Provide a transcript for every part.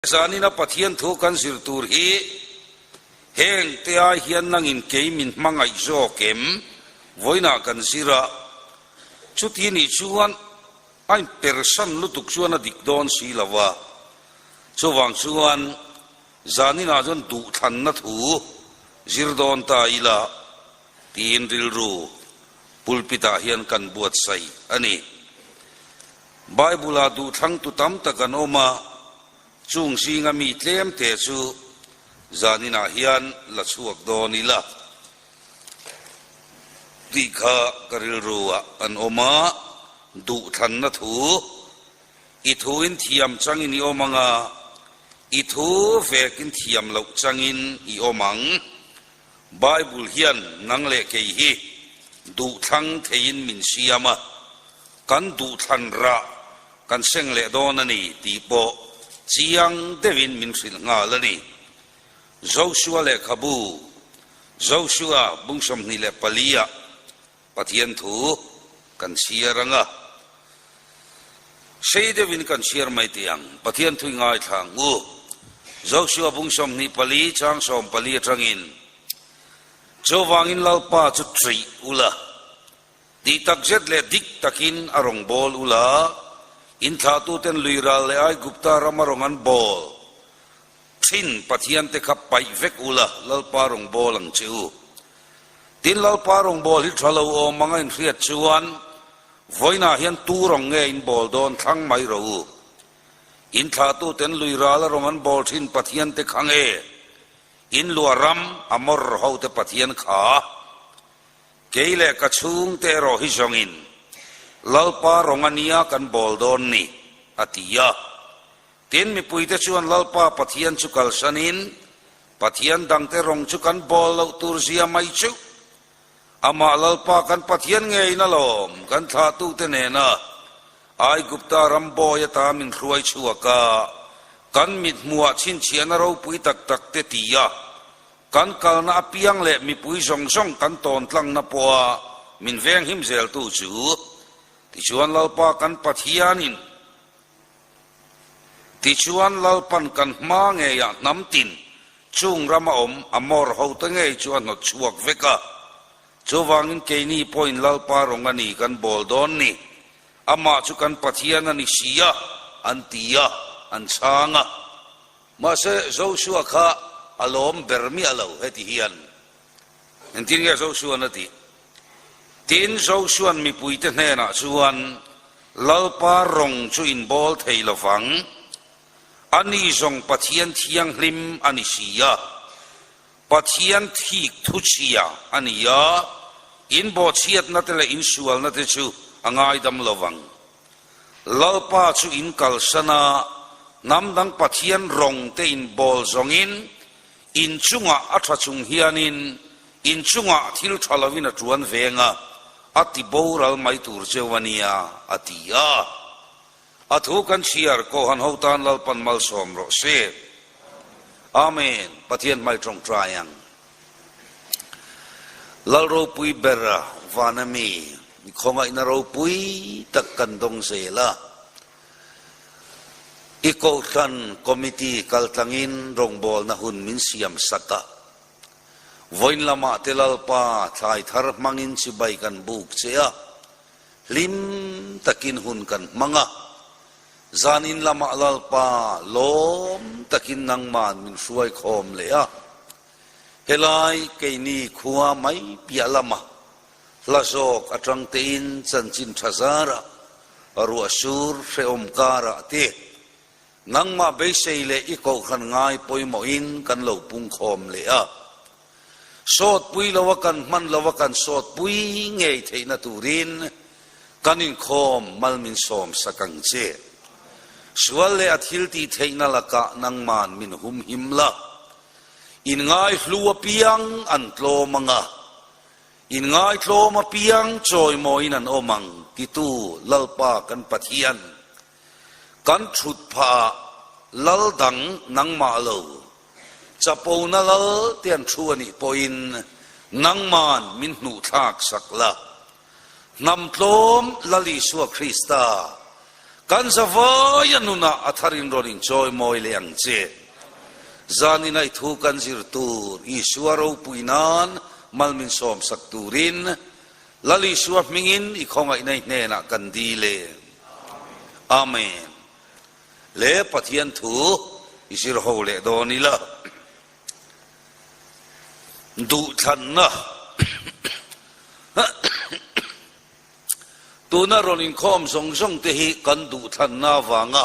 Zanina Pathian thu kan zir tur hi heng te ai hian nangin kei min hmangaih zawk em? Vawiinah kan zir a, chuti nih chuan a inpersan lutuk chuan a dik dawn si lo a, chuvang chuan zaninah chuan duhthlanna thu zir dawn ta ila tiin rilru pulpit-ah hian kan buatsaih a ni. Bible-ah duhthlangtu tam tak an awm a, chung zinga mi tlemte chu zaninah hian la chhuak dawn ila tih kha ka rilruah an awm a, duhthlanna thu i thuin thiam changin i awm ang a, i thu vekin thiam loh changin i awm ang. Bible hian nang leh kei hi duhthlang theiin min siam a, kan duhthlan rah kan seng leh dawn a ni tih pawh chiang deuhin min hrilh nghal a ni. Joshua lehkhabu, Joshua bung 24 ah Pathian thu kan chhiar ang a, sei deuhin kan chhiar mai teh ang. Pathian thu i ngaithla ang u. Joshua bung 24 chang 14 atangin, Chuvangin Lalpa chu ṭih ula, tih takzet leh dik takin a rawn bawl ula, in thlahtuten Luiral leh Aigupta rama rawn an bawl ṭhin Pathiante kha paih vek ula, Lalpa rawn bawl ang che u. Tin, Lalpa rawngbâwl hi ṭha lo awm anga inhriat chuan vawiinah hian tu rawng nge in bâwl dawn thlang mai rawh u. In thlahtuten lui râla rawng an bâwl ṭhin Pathiante kha nge in luah ram a mawr hote Pathian kha? Kei leh ka chhûngte erawh hi zawngin Lalpa rawng a nia kan bâwl dawn ni, a ti a. Tin, mipuite chuan Lalpa Pathian chu kalsanin Pathian dangte rawng chu kan bawl loh tur zia mai chu Amah Lalpa kan Pathian ngeiin alawm kan thlahtute nena Aigupta ram bawi ata min hruai chhuak a, kan mithmuhah chhinchhiahna ropui tak tak te ti a, kan kalna apiang leh mipui zawng zawng kan tawn tlangna pawha min venghim zeltu chu tichuan Lalpa kan Pathianin Tichuan Lalpan kan hma ngeiah hnam tin chung rama awm Amor hote ngei chu a hnawt chhuak vek a. Chuvangin keini pawhin Lalpa rawng a ni kan bawl dawn ni. Amah chu kan Pathian a ni si a, an ti a, an chhang a. Mahse Joshua kha a lawm ber miah lo heti hian. Engtin nge Joshua'n a tih? Tin, Joshua'n mipuite hnenah chuan, Lalpa rawng chu in bawl thei lo vang, ani zawng Pathian thianghlim a ni si a, Pathian thik thuchhia a ni a, in bawhchhiatna te leh in sualna te chu a ngaidam lo vang. Lalpa chu in kalsan a, hnam dang Pathian rawng te in bawl zawngin In chungah a tha chung hianin in chungah thil tha lovin a tuan veng a, a ti boral mai tur cheu a nia, a ti a. A thu kan chhiar Kohhan ho tan Lalpan malsawm rawh se. Amen. Pathian hmai tawngtai ang. Lal ropui ber a van a mi, khawngaihna ropui tak kan dawng zel a. I Kohhran Committee kaltlangin rawngbawlna hun min siam sak a. Vawiin lamah te Lalpa thlai thar hmangin chibai kan buk che a, hlim takin hun kan hmang a. Zanin lamah Lalpa lawm takin nangman min hruai khawm leh a. Helai keini khua mai piah lamah Hla zawk atang tein chanchin tha zarah, ruah sur hrehawm karah te, nangmah beisei leh i kohhran ngai pawimawhin kan lo pungkhawm leh a. Sawtpui loa kan hman loa kan sawtpui ngei theihna turin kan inkhawm mal min sawm sak ang che. Sual leh a thil tih theihna lakah nangman min humhim la, inngaihlu apiang an tlawm ang a, Inngaitlawm apiang chawimawiin an awm ang titu Lalpa kan Pathian, kan thut phah ah lal dang nangmah lo, chapona lal te an thu a nih pawhin nangman min hnuhthlak sak la. Hnam tlawm Lal Isua Krista, Kan zavaia nunah a tharin rawn inchawimawi leh ang che. Zanin a i thu kan zir tur Isua ropui nan mal min sawmsak turin Lal Isua hmingin i khawngaihna i hnenah kan dil e. Amen. Le Pathian thu i zir ho leh dawn ila. Duhthlanna Tuna rawn inkhawm zawng zawng te hi kan duhthlanna avanga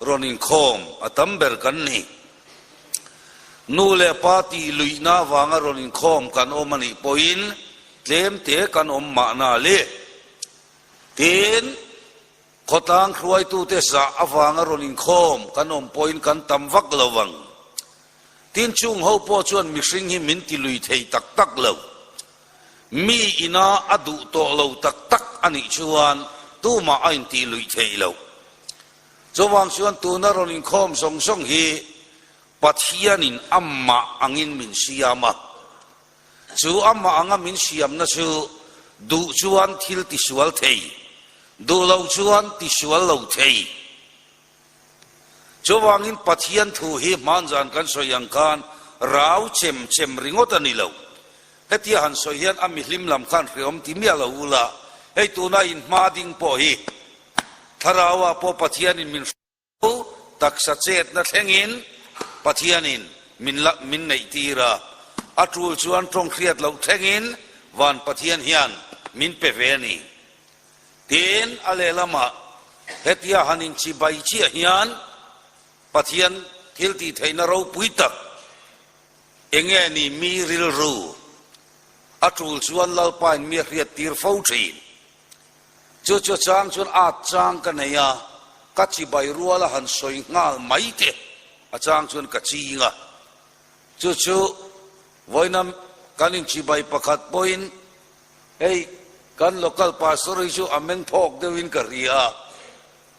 rawn inkhawm a tam ber kan ni. Nu leh pa tih luihna avanga rawn inkhawm kan awm a nih pawhin tlem te kan awm mahna le. Tin, khawtlang hruaitute zah avanga rawn inkhawm kan awm pawhin kan tam vak lo vang. Tin, chung ho pawh chuan mihring hi min ti lui thei tak tak lo. Mi ina a duh tawh lo tak tak a nih chuan tumah a intih luih theih loh. Chuvang chuan tuna rawn inkhawm zawng zawng hi Pathianin amah angin min siam a. Chu amah anga min siamna chu duh chuan thil tisual thei, duh lo chuan tisual lo thei. Chuvangin Pathian thu hi hmanzan kan sawi ang khan rau chem chem ringawt a ni lo. Hetia han sawi hian a mihlim lam khan hreawm ti miah lo ula, hei tuna inhma ding pawh hi Thlarauah pawh Pathianin min hruai taksa chetna thlengin Pathianin min la min neih tir a, a tul chuan tawng hriat loh thlengin van Pathian hian min pe ve a ni. Tin, a lehlamah hetia han inchibai chiah hian Pathian thil tih theihna ropui tak enge ni mi rilru a tul chuan Lalpain mi a hriat tir fo thin. Chu chu chang chuan at chang ka nei a, ka chibai ruala han sawi nghal mai te a chang chuan ka ching a. Chu chu vawiina kan inchibai pakhat pawhin Hei, kan local pastor hi chu a meng phawk deuhin ka ri a,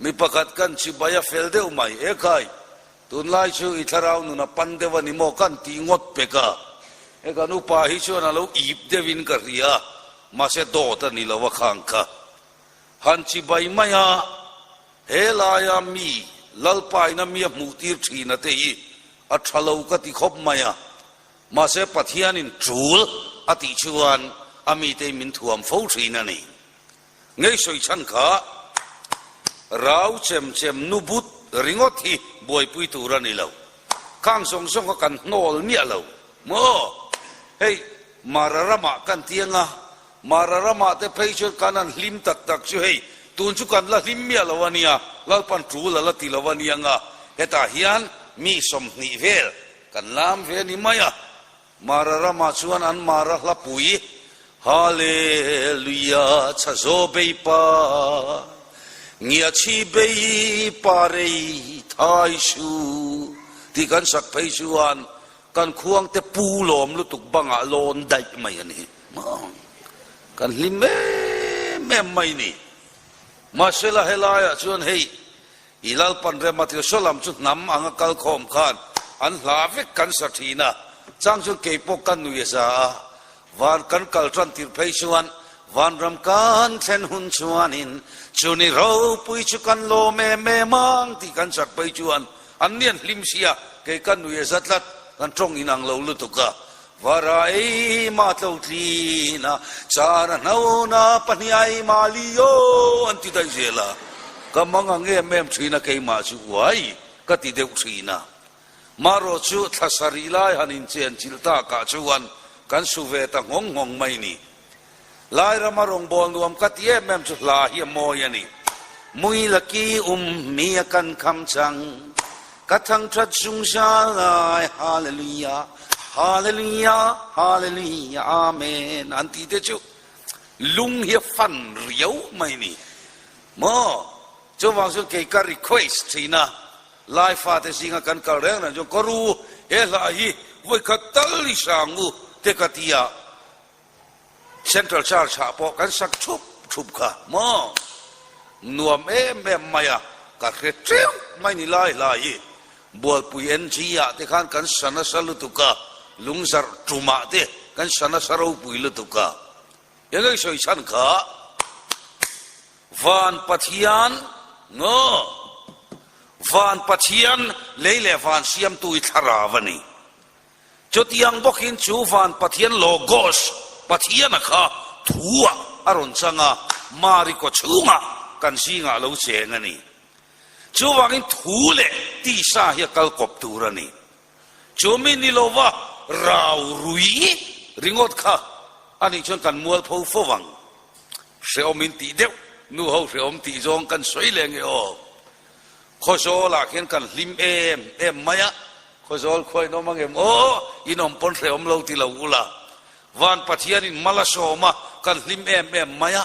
mi pakhat kan chibai a fel deuh mai. E khai, tunlai chu i thlarau nun a pan deuh a ni maw kan tih ngawt pek a. He kan upa hi chuan a lo ip deuhin ka ri a, mahse dawt a ni lo a khang kha. Han chibai mai a, he laia mi Lalpaina mi a hmuh tir thin a te hi a tha lo ka ti khawp mai a. Mahse Pathianin tul a tih chuan a mite min thuam fo thin a ni. Ngei sawi chhan kha rau chem chem nu but ringawt hi buaipui tur a ni lo. Khang zawng zawng kha kan hnawl miah lo maw? Hei Mara ramah kan ti anga, Mara ramah te phei chuan kan han hlim tak tak chu hei tun chu kan la hlim miah lo a nia, Lalpan tul a la ti lo a nia nga, hetah hian mi 20 vel Kan lam ve a ni mai a, Mara ramah chuan an Mara hlapui, Hallelujah, Chhazaw bei pa, Ngiachhi bei pa rei thai su, tih kan sak phei chuan kan khuangte pu lawm lutuk bangah lawn daih mai a ni. Kan hlim em em mai ni. Mahsela helaiah chuan hei I Lalpan rem a thil saw lam chu hnam anga kal khawm khan an hla vek kan sa thin a, chang chuan kei pawh ka nui a za a, van kan kal tan tirh phei chuan vanram kan thlen hun chuanin chuni ropui chu kan lawm em em ang tih kan sak phei chuan an ni an hlim si a, kei ka nui a za tlat, kan tawng inang lo lutuk a, Vara ei ma tlo tlin a, char a hno na pahniai ma li aw an ti daih zel a, ka mang ang em em thin a keimah chu uai ka ti deuh thin a. Marawh chu thla sarih lai han inchen chilh takah chuan kan su ve ta nghawng nghawng mai ni. Lairama rawngbâwl nuam ka ti em em chu hla hi a mawi a ni. Mui laki um mi a kan kham chang, ka thang that zungzal lai, Hallelujah, Hallelujah, Hallelujah, Amen an ti te chu lung hi a fan riau mai ni maw? Chuvang chuan kei ka request thin a, Lai fate zinga kan kal reng reng chuan ka ru he hla hi vawikhat tal i sang u te ka ti a, Central Church ah pawh kan sak thup thup kha maw? Nuam em em mai a, ka hre teuh mai ni lai hlai hi. Bualpui NG ah te khan kan sa nasa lutuk a, lungzarh tumah te kan sa nasa ropui lutuk a. Eng ei sawi chhan kha? Van Pathian. Maw? Van Pathian lei leh van siamtu hi thlarau a ni. Chutiang bawkin chu van Pathian Logos, Pathiana kha thuah a rawn chang a, Mari kaw chhungah kan zingah a lo cheng a ni. Chuvangin thu leh tisa hi a kal kawp tur a ni. Chumi ni lova rau rui ringawt kha a nih chuan kan mualpho fo vang. Hrehawm in tih deuh, nu ho hrehawm tih zawng kan sawi leh nge aw. Khawzawlah khian kan hlim em em mai a, Khawzawl khua in awm ang em aw, in awm pawn hrehawm lo ti lo ula. Van Pathianin mal a sawm a, kan hlim em em mai a.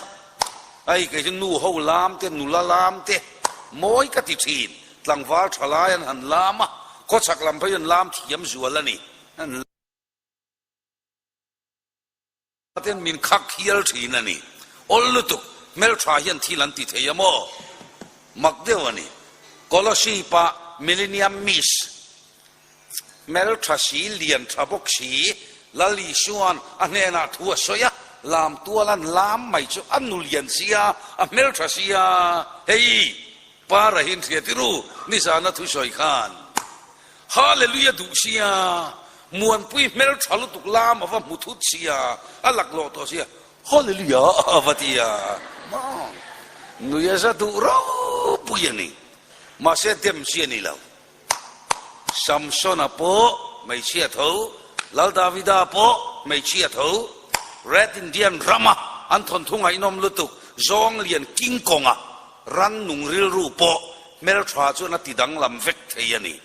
Hei kei chu nu ho lam te, nula lam te mawi ka ti thin. Tlangval tha lai an han lam a, khawchhak lam phei an lam thiam zual a ni. An ten min khak hial thin a ni. Awl lutuk, hmeltha hian thil an ti thei a maw? Mak deuh a ni. Kolosip-a Millennium Miss hmeltha si, lian tha bawk si, Lal Isua'n a hnenah thu a sawi a, lam tual an lam mai chu a nu lian sia, a hmeltha sia, hei Para hi in hria tirû, nizana thu sawi khan. Hallelujah duh sia, Muanpui hmel tha lutuk lam a va hmu thut sia, a laklawh tawh sia, Hallelujah a va ti a, maw? Nui a za duh ropui a ni, mahse dem chi a ni lo. Samsona pawh hmeichhia tho, Lal Davida pawh hmeichhia tho, Red Indian rama an thawnthu ngaihnawm lutuk zawng lian King Kong-a Rannung rilru pawh hmeltha chuan a ti danglam vek thei a ni.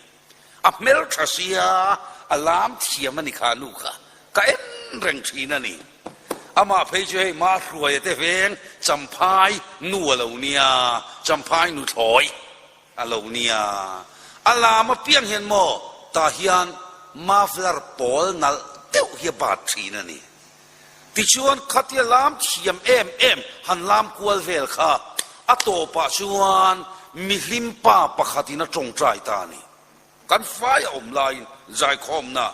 A hmeltha sia, a lam thiam a ni kha nu kha. Ka en reng thin a ni. Amah phei chu hei Mahruaia te veng Champhai nu a lo nia, Champhai nuthlawi a lo nia. A lam apiang hian maw tah hian muffler pawl nalh deuh hi a bat thin a ni. Tichuan khatia lam thiam em em han lam kual vel kha a tawpah chuan mihlim pa pakhatin a tawngtai ta a ni. Kan fai a awm laiin zaikhawmna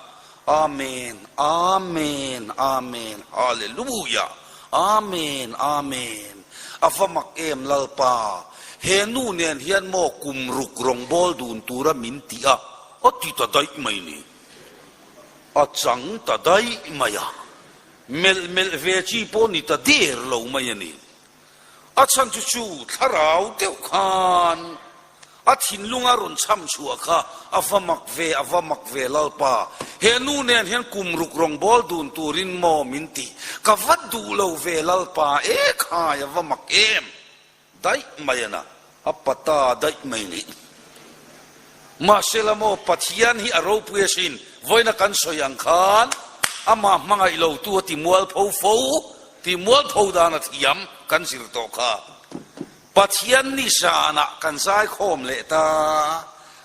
Amen, Amen, Amen, Hallelujah, Amen, Amen, a va mak em Lalpa, he nu nen hian maw kum ruk rawngbâwl dun tura min tih a, a ti ta daih mai ni. A chang ta daih mai a, melh melh ve chi pawh ni ta der lo mai a ni. A chhan chu chu thlarau deuh khan a thinlunga rawn chham chhuah kha a va mak ve, a va mak ve Lalpa, he nu nen hian kum ruk rawng bawl dun turin maw min ti, ka va duh lo ve Lalpa, e khai a va mak em. Daih mai a na, a pata daih mai ni. Mahsela maw Pathian hi a ropui asin, vawiina kan sawi ang khan amah hmangaih lo tu a ti mualpho fo, ti mualpho dan a thiam kan zir tawh kha. Pathian ni zanah kan zaikhawm leh ta,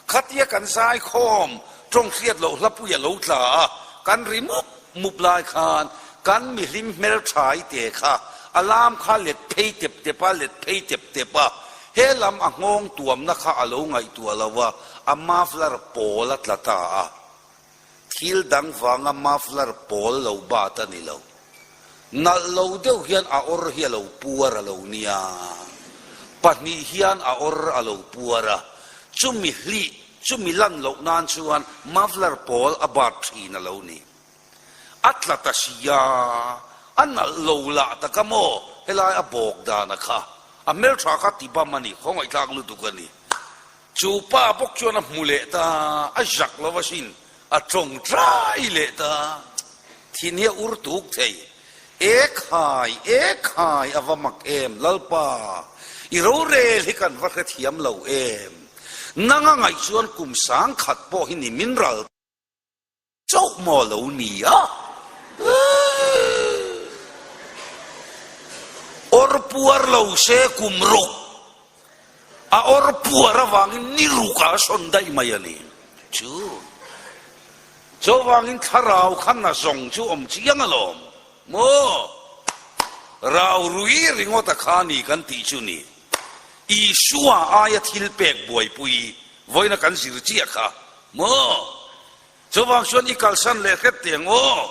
khatia kan zaikhawm tawng hriat loh hlapui a lo tla a, kan ri mup mup lai khan kan mihlim hmelthai te kha a lam kha let phei tep tep a, let phei tep tep a, he lam a nghawng tuamna kha a lo ngaihtuah lo a, a muffler pawl a tla ta a. Thil dang vanga muffler pawl lo bat a ni lo. Nalh lo deuh hian a awr hi a lo puar a lo nia. Pahnih hian a awr a lo puar a, chumi hlih Chumi lan loh nan chuan muffler pawl a bat thin a lo ni. A tla ta sia, a nalh lo lah tak a maw helai a bawk dan a kha. A hmeltha kha ti bam a ni, khawngaihthlak lutuk a ni. Chu pa bawk chuan a hmu leh ta, a zak lo asin, a tawngtai leh ta. Thin hi a ur tuk thei. E khai, e khai, a va mak em, Lalpa, i rorel hi kan va hrethiam lo em? Nang a ngaih chuan kum sang khat pawh hi ni min ral chauh maw lo ni a? Awr puar lo se kum ruk, a awr puar avangin ni rukah a sawn daih mai a ni. Chu. Chuvangin thlarau kha na zawng chu awm chiang alawm maw? Rau rui ringawta kha ni kan tih chu ni. Isua aia thil pek buaipui vawiina kan zir chiah kha maw? Chuvang chuan i kalsan leh hret teh ang aw.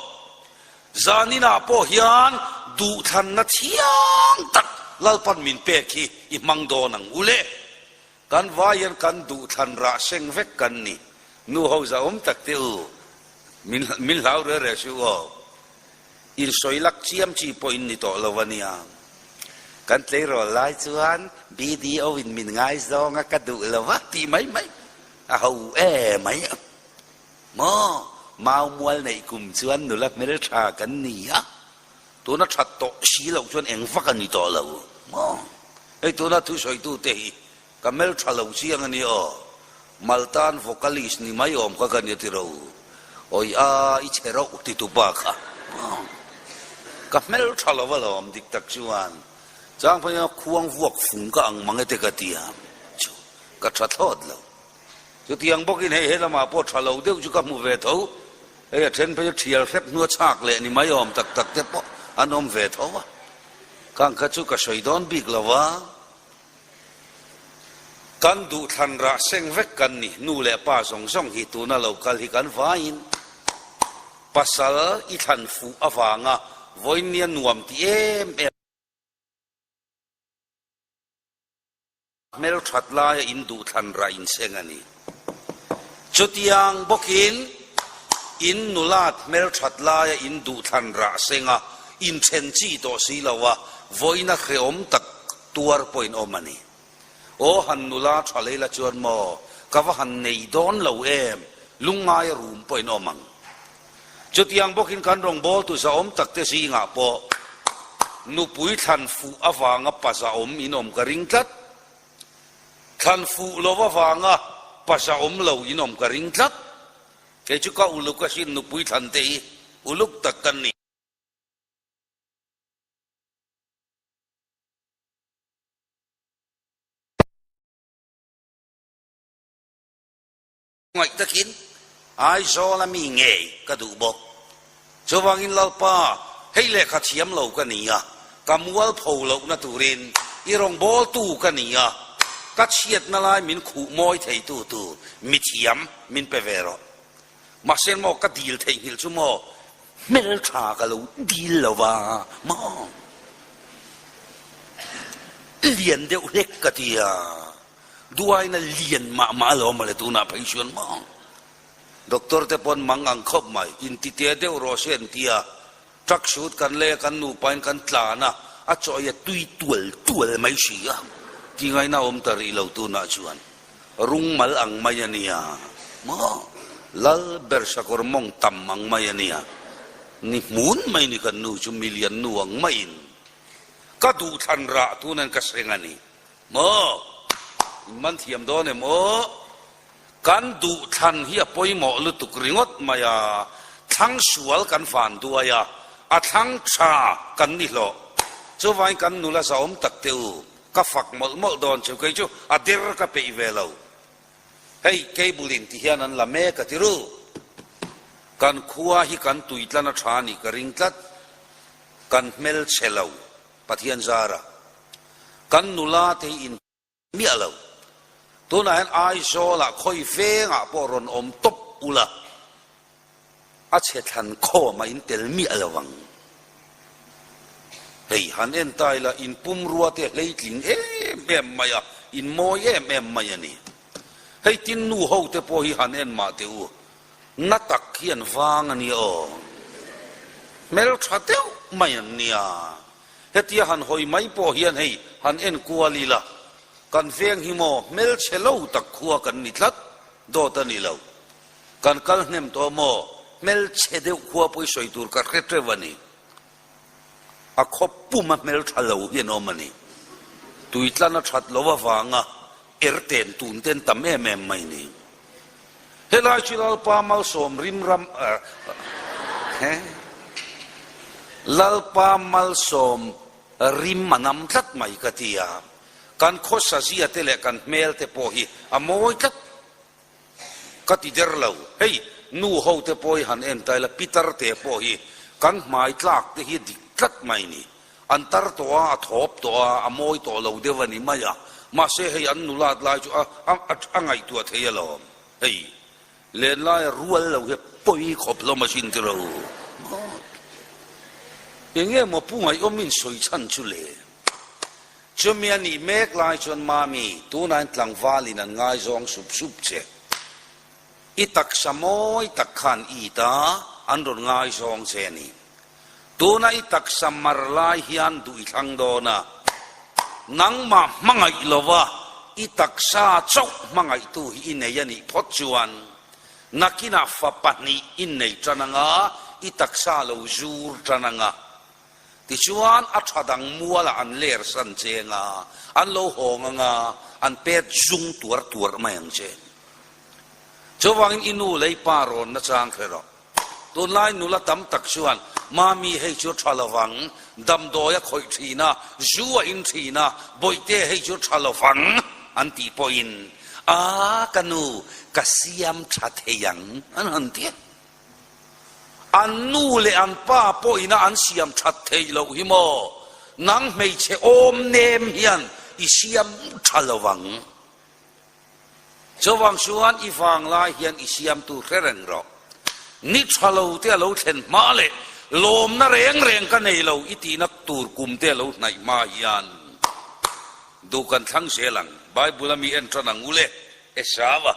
Zaninah pawh hian duhthlanna thiang tak Lalpan min pek hi i hmang dawn ang u le. Kan vai hian kan duh thlan rah seng vek kan ni. Nu ho zahawm tak te u, min min hlau reh reh suh aw. Insawi lak chiam chi pawh in ni tawh lo a nia. Kan tleirawl lai chuan BDO in min ngaizawng a ka duh lo va tih mai mai a ho e mai a. Maw mau mual neih kum chuan nula hmeltha kan ni a, tuna that tawh si loh chuan eng vak a ni tawh lo maw. Hei tuna thusawitute hi Ka hmel tha lo chiang a ni aw. Maltan vocalist ni mai awm kha ka nia tiro. Awi a, i chhe rauh ti tu pa kha. Ka hmel tha lo alawm dik tak chuan. Chang phei a khuang vuak fung ka ang mang e te ka ti a. Chu, ka tha thlawt lo. Chutiang bawkin hei helamah pawh tha lo deuh chu ka hmu ve tho. Hei a then phei chu thial hrep hnua chhak leh ni mai awm tak tak te pawh an awm ve tho a. Khang kha chu ka sawi dawn bik lo a. Kan duhthlan rah seng vek kan ni, nu leh pa zawng zawng hi tuna lo kal hi kan vaiin pasal i thlan fuh avanga vawinia nuam ti em em hmelthat laia in duhthlan rah inseng a ni. Chutiang bawkin in nulat hmelthat laia in duhthlan rah senga inthen chi tawh si lo a, vawiina hrehawm tak Tuar pawhin awm a ni. Aw han nula tha lei la chuan maw ka va han nei dawn lo em, lungngaia rum pawhin awm ang. Chutiang bawkin kan rawngbawltu zahawm takte zingah pawh nupui thlan fuh avanga pa zahawm in awm ka ring tlat. Thlan fuh lo avanga pa zahawm lo in awm ka ring tlat. Kei chu ka uluk asin nupui thlan te hi uluk tak kan ni. Ngaih takin Aizawl a mi ngei ka duh bawk. Chuvangin Lalpa, hei lehkha thiam lo ka ni a, ka mualpho lohna turin i rawngbawltu ka ni a, ka chhiatna lai min khuh mawi theitu tur mithiam min pe ve rawh. Mahse maw ka dil theihnghilh chu maw hmeltha ka lo dil lo va maw? Lian deuh hlek ka ti a, duaina lian mah mah alawm mawle tunah phei chuan maw? Doctor te pawn mang ang khawp mai, intite deuh rawh se an ti a, Truck shoot kan lei a, kan nupa in kan tlan a, a chaw ei a tui tual tual mai si a, ti ngaina awm ta rih lo tunah chuan rung mal ang mai a nia maw, lal ber sakawr mawng tam ang mai a nia, ni hmun mai ni kan nu chu milian nu ang maiin ka duhthlan rah tunan ka seng a ni maw, in man thiam dawn em aw. Kan duh thlan hi a pawimawh lutuk ringawt mai a, thlang sual kan van duai a, a thlang tha kan ni hlawh. Chuvangin kan nula zahawm tak te u, ka fak mawlh mawlh dawn cheu, kei chu a der ka peih ve lo. Hei cable in ti hian an la mek a ti ru. Kan khua hi kan tuitlan a tha nih ka ring tlat, kan hmelchhe lo Pathian zara. Kan nula te hi in. Miah lo. Tunah hian Aizawlah khawi vengah pawh rawn awm tawp ula, a chhe thlan khawm a in tel miah lo ang. Hei han en ta ila in pumrua te a hleitling em em mai a, in mawi em em mai a ni. Hei tin nu ho te pawh hi han en mah teh u, na tak hi an vang a nia aw. Hmeltha deuh mai an nia. Hetia han hawi mai pawh hian hei han en kual ila, kan veng hi maw hmelchhe lo tak khua kan ni tlat dawt a ni lo. Kan kal hnem tawh maw hmelchhe deuh khua pawh i sawi tur ka hre teuh a ni. A khawp pum a hmeltha lo hi an awm a ni. Tuitlan a that lo avanga er ten tun ten tam em em mai ni. Helai chu Lalpa malsawm rimram he Lalpa malsawm rim a nam tlat mai ka ti a, kan khawsa zia te leh kan hmel te pawh hi a mawi tlat ka ti der lo. Hei nu ho te pawh hi han en ta ila pitar te pawh hi kan hmai tlak te hi a dik tlat mai ni. An tar tawh a, a thawp tawh a, a mawi tawh lo deuh a ni mai a. Mahse hei an nulat lai chu a a ngaihtuah thei alawm. Hei lenlaia rual lo hi a pawi khawp hlawm asin tiro. Eng nge maw pu ngaihawm in sawi chhan chu le? Chumi a nih mek lai chuan Mami, tunain tlangvalin an ngaizawng sup sup che. I taksa mawi tak khan i it a, an rawn ngaizawng che a ni. Tuna i taksa mar lai hian duh i thlang dawn a, nangmah hmangaih lova i taksa chauh hmangaihtu hi i nei a nih phawt chuan nakinah fa pahnih innei tan anga i taksa lo zur tan anga. Tichuan a tha dang mualah an ler san cheng a, an lo hawng anga an pet zung tuar tuar mai ang che. Chuvangin i nu lei pa rawn na chang hre rawh. Tunlai nula tam tak chuan Mami hei chu tha lovang, damdawi a khawih thin a, zu a in thin a, bawihte hei chu tha lovang an tih pawhin A ka nu, ka siam tha thei ang an han ti a. An nu leh an pa pawhina an siam that theih loh hi maw? Nang hmeichhe awm nem hian i siam tha lovang. Chuvang chuan i vanglai hian i siamtu hre reng rawh. Ni tha lo te a lo thlen hma leh lawmna reng reng ka nei lo i tihna tur kum te a lo hnaih hma hian duh kan thlang zel ang. Bible a mi en tan ang u le, Esava.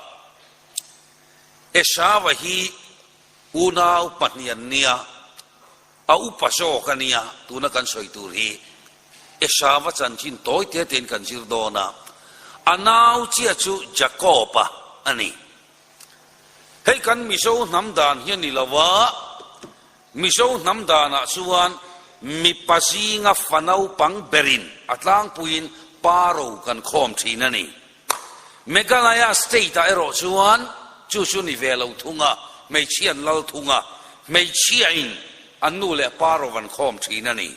Esava hi unau pahnih an nia, a upa zawk a nia, tuna kan sawi tur hi Esava chanchin tawi te tein kan zir dawn a, a nau chiah chu Jakob-a a ni. Hei kan Mizo hnam dan hi a ni lo a, Mizo hnam danah chuan mipa zinga fa naupang berin a tlangpuiin pa ro kan khawm thin a ni. Meghalaya state-ah erawh chuan chu chu ni ve lo thung a, hmeichhia an lal thung a, hmeichhiain an nu leh pa ro an khawm thin a ni.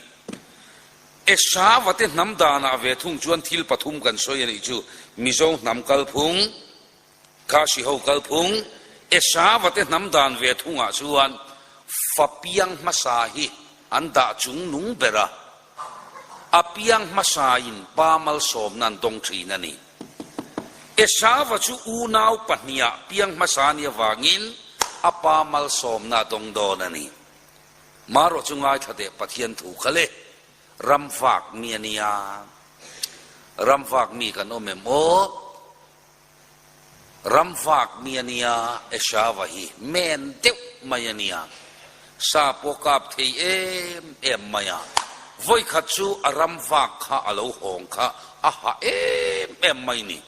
Esava te hnam danah ve thung chuan thil pathum kan sawi a nih chu, Mizo hnam kalphung, Khasi ho kalphung, Esava te hnam dan ve thungah chuan fa piang hmasa hi an dah chung nung ber a, a piang hmasain pa malsawmna an dawng thin a ni. Esava chu unau pahniha piang hmasa nih avangin a pa malsawmna a dawng dawn a ni. Marawh chu ngaithla teh Pathian thu kha le, ram vak mi a nia, ram vak mi kan awm em aw, ram vak mi a nia, Esava hi men deuh mai a nia, sa pawh kap thei em em mai a, vawikhat chu a ram vak kha a lo hawng kha a ha em em mai ni.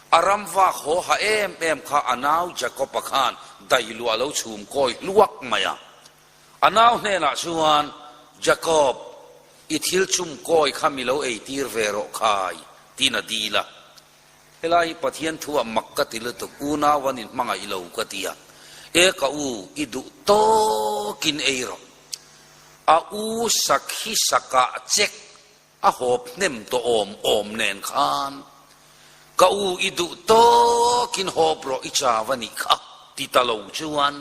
A ram vak haw ha em em kha a nau Jakob-a khan dailuah a lo chhum kawi hluak mai a. A nau hnenah chuan, Jakob, i thil chum kawi kha mi lo eitir ve rawh khai, tiin a dil a. Helai hi Pathian thu ah mak ka ti lutuk, unau an inhmangaih lo ka ti a. E ka u, i duh tawkin ei rawh. A u sakhi sakah chek A hawp hnem tawh awm awm nen khan ka u i duh tawkin hawp rawh i chau a nih kha ti ta lo chuan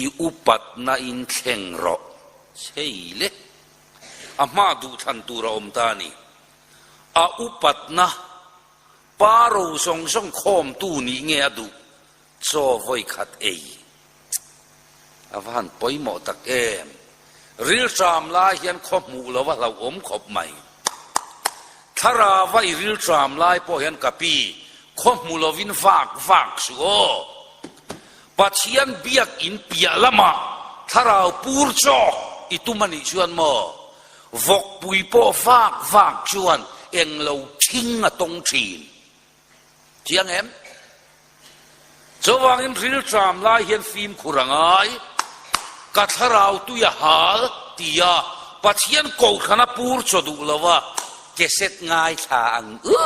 i upatna in thleng rawh chei le. A hma duhthlan tur a awm ta a ni. A upatna pa ro zawng zawng khawmtu nih nge a duh chaw vawi khat ei. A va han pawimawh tak em! Rilṭam lai hian khaw hmuh lo a hlauhawm khawp mai. Thlarava i rilṭam lai pawh hian ka pi, khaw hmu lovin vak vak suh aw. Pathian biak in piah lamah thlarau pur chawk i tum a nih chuan maw? Vawkpui pawh vak vak chuan englo ṭhing a tawng ṭhin. Chiang em? Chuvangin rilṭam lai hian fimkhur a ngai, ka thlarau tui a hal tia Pathian kohhran a pur chaw duh lo a, keset ngaithla ang u,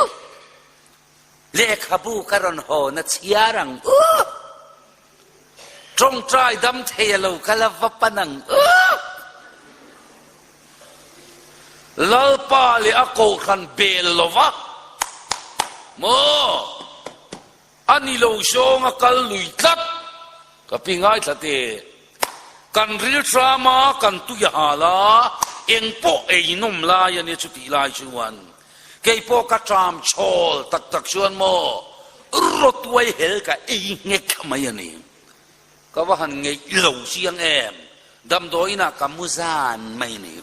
lehkhabu ka rawn hawn a chhiar ang u, ṭawngṭai dam thei a lo kal a va pan ang u. Lalpa leh a kohhran bel lo va maw? A ni lo zawng a kal lui tlat. Ka pi ngaithla teh. Kan rilṭam a, kan tui a hal a, eng pawh ei nawm lai a nia chutih lai chuan kei pawh ka ṭam chhawl tak tak chuan maw rawtuai hel ka ei nghek mai a ni. Ka va han ngeih lo chiang em? Damdawiinah ka mu zan mai ni.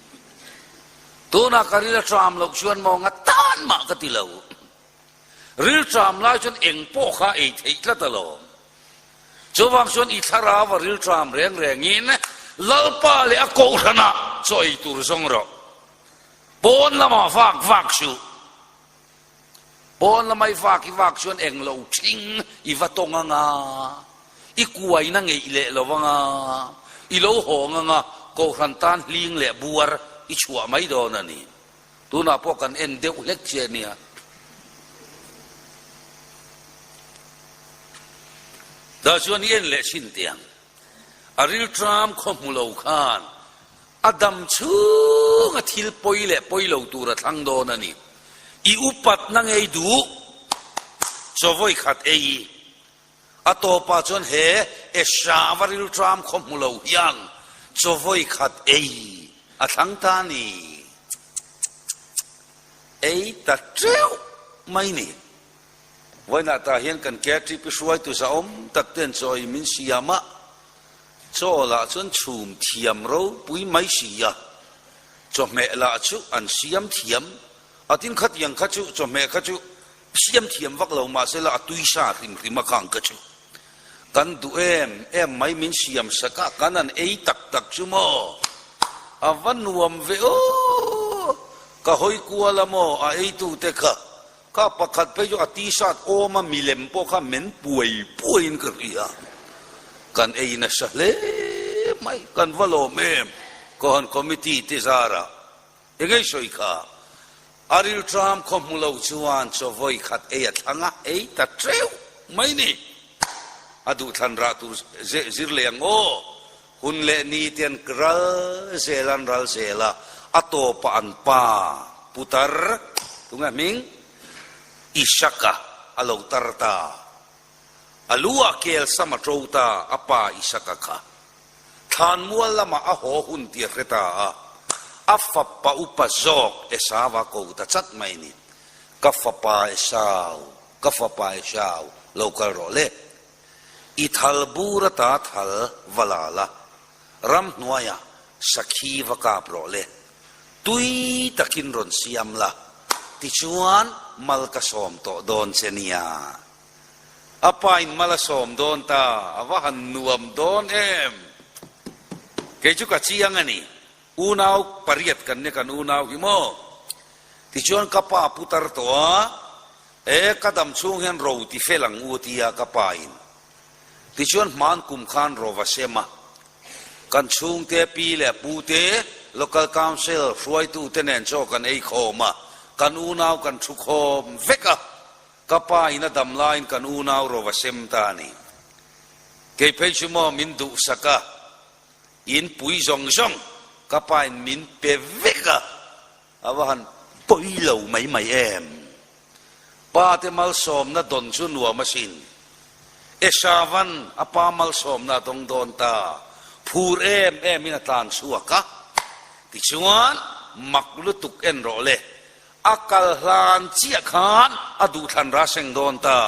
Tunah ka ril a ṭam loh chuan maw nga tan mah ka ti lo. Ril ṭam lai chuan eng pawh kha ei theih tlat alawm. Chuvang chuan i thlarau a ril ṭam reng rengin Lalpa leh a kohhranah chaw ei tur zawng rawh. Pawn lamah vak vak suh. Pawn lamah i vak i vak chuan eng lo ṭhing i va tawng anga, i kuaina ngeih leh lo anga, i lo hawng anga kohhran tan hling leh buar i chhuah mai dawn a ni. Tunah pawh kan en deuh hlek che a nia. Tah chuan i en leh chhin teh ang. A rilṭam khaw hmu lo khan a dam chhunga thil pawi leh pawi lo tur a thlang dawn a ni. I upatna ngei duh chaw vawi khat ei. A tawpah chuan he Esava rilṭam khaw hmu lo hian chaw vawi khat ei a thlang ta a ni. Ei ta teuh mai ni. Vawiinah tah hian kan KTP hruaitu zahawm tak ten chaw ei min siam a, chaw lah chuan chhum thiam ropui mai si a, chawhmeh lah chu an siam thiam a, tin khatiang kha chu chawhmeh kha chu siam thiam vak lo mahse la a tui sa hrim hrim a khang kha chu kan duh em em mai min siam sak a, kan han ei tak tak chu maw a va nuam ve aw, ka hawi kual a maw a eitute kha. Ka pakhat phei chu a t-shirt awm a milem pawh kha men puai puaiin ka hria. Kan ei nasa hle mai, kan va lawm em? Kohhran committee te zarah engei sawi kha a rilṭam khaw hmu lo chuan chaw vawi khat ei a thlang a, ei ta teuh mai ni. A duhthlan rah tur zir leh ang aw. Hun leh ni te an ral zel an ral zel a, a tawpah an pa putar, tunge hming? Isaka a lo tar ta. A lu ah kel sam a to ta, a pa Isaka kha. Thlanmual lamah a haw hun tih a hre ta a, a fapa upa zawk Esau a ko ta chat mai ni. Ka fapa Esau, ka fapa Esau, lo kal rawh le. I thal bur ata thal va la la, ramhnuaiah sakhi va kap rawh le, tui takin rawn siam la, tichuan mal ka sawm tawh dawn che nia. A pain mal a sawm dawn ta, a va han nuam dawn em! Kei chu ka chiang a ni, unau pariat kan nia kan unau hi maw? Tichuan ka pa putar tawh a, E, ka dam chhung hian ro ti fel ang u tia ka pa in tichuan hman kum khan ro va sem a, kan chhungte pi leh pu te, Local Council hruaitu te nen chaw kan ei khawm a, kan unau kan thu khawm vek a, ka pa in a dam laiin kan unau ro va sem ta a ni. Kei phei chu maw min duhsak a, in pui zawng zawng ka pa in min pe vek a, A va han pawi lo mai mai em? Pa te malsawmna dawn chu nuam asin. Esavan a pa malsawmna a dawng dawn ta. Phur em em in a tlan chhuak a. Tichuan, mak lutuk en rawh le. A kal hlan chiah khan a duhthlan ra seng dawn ta.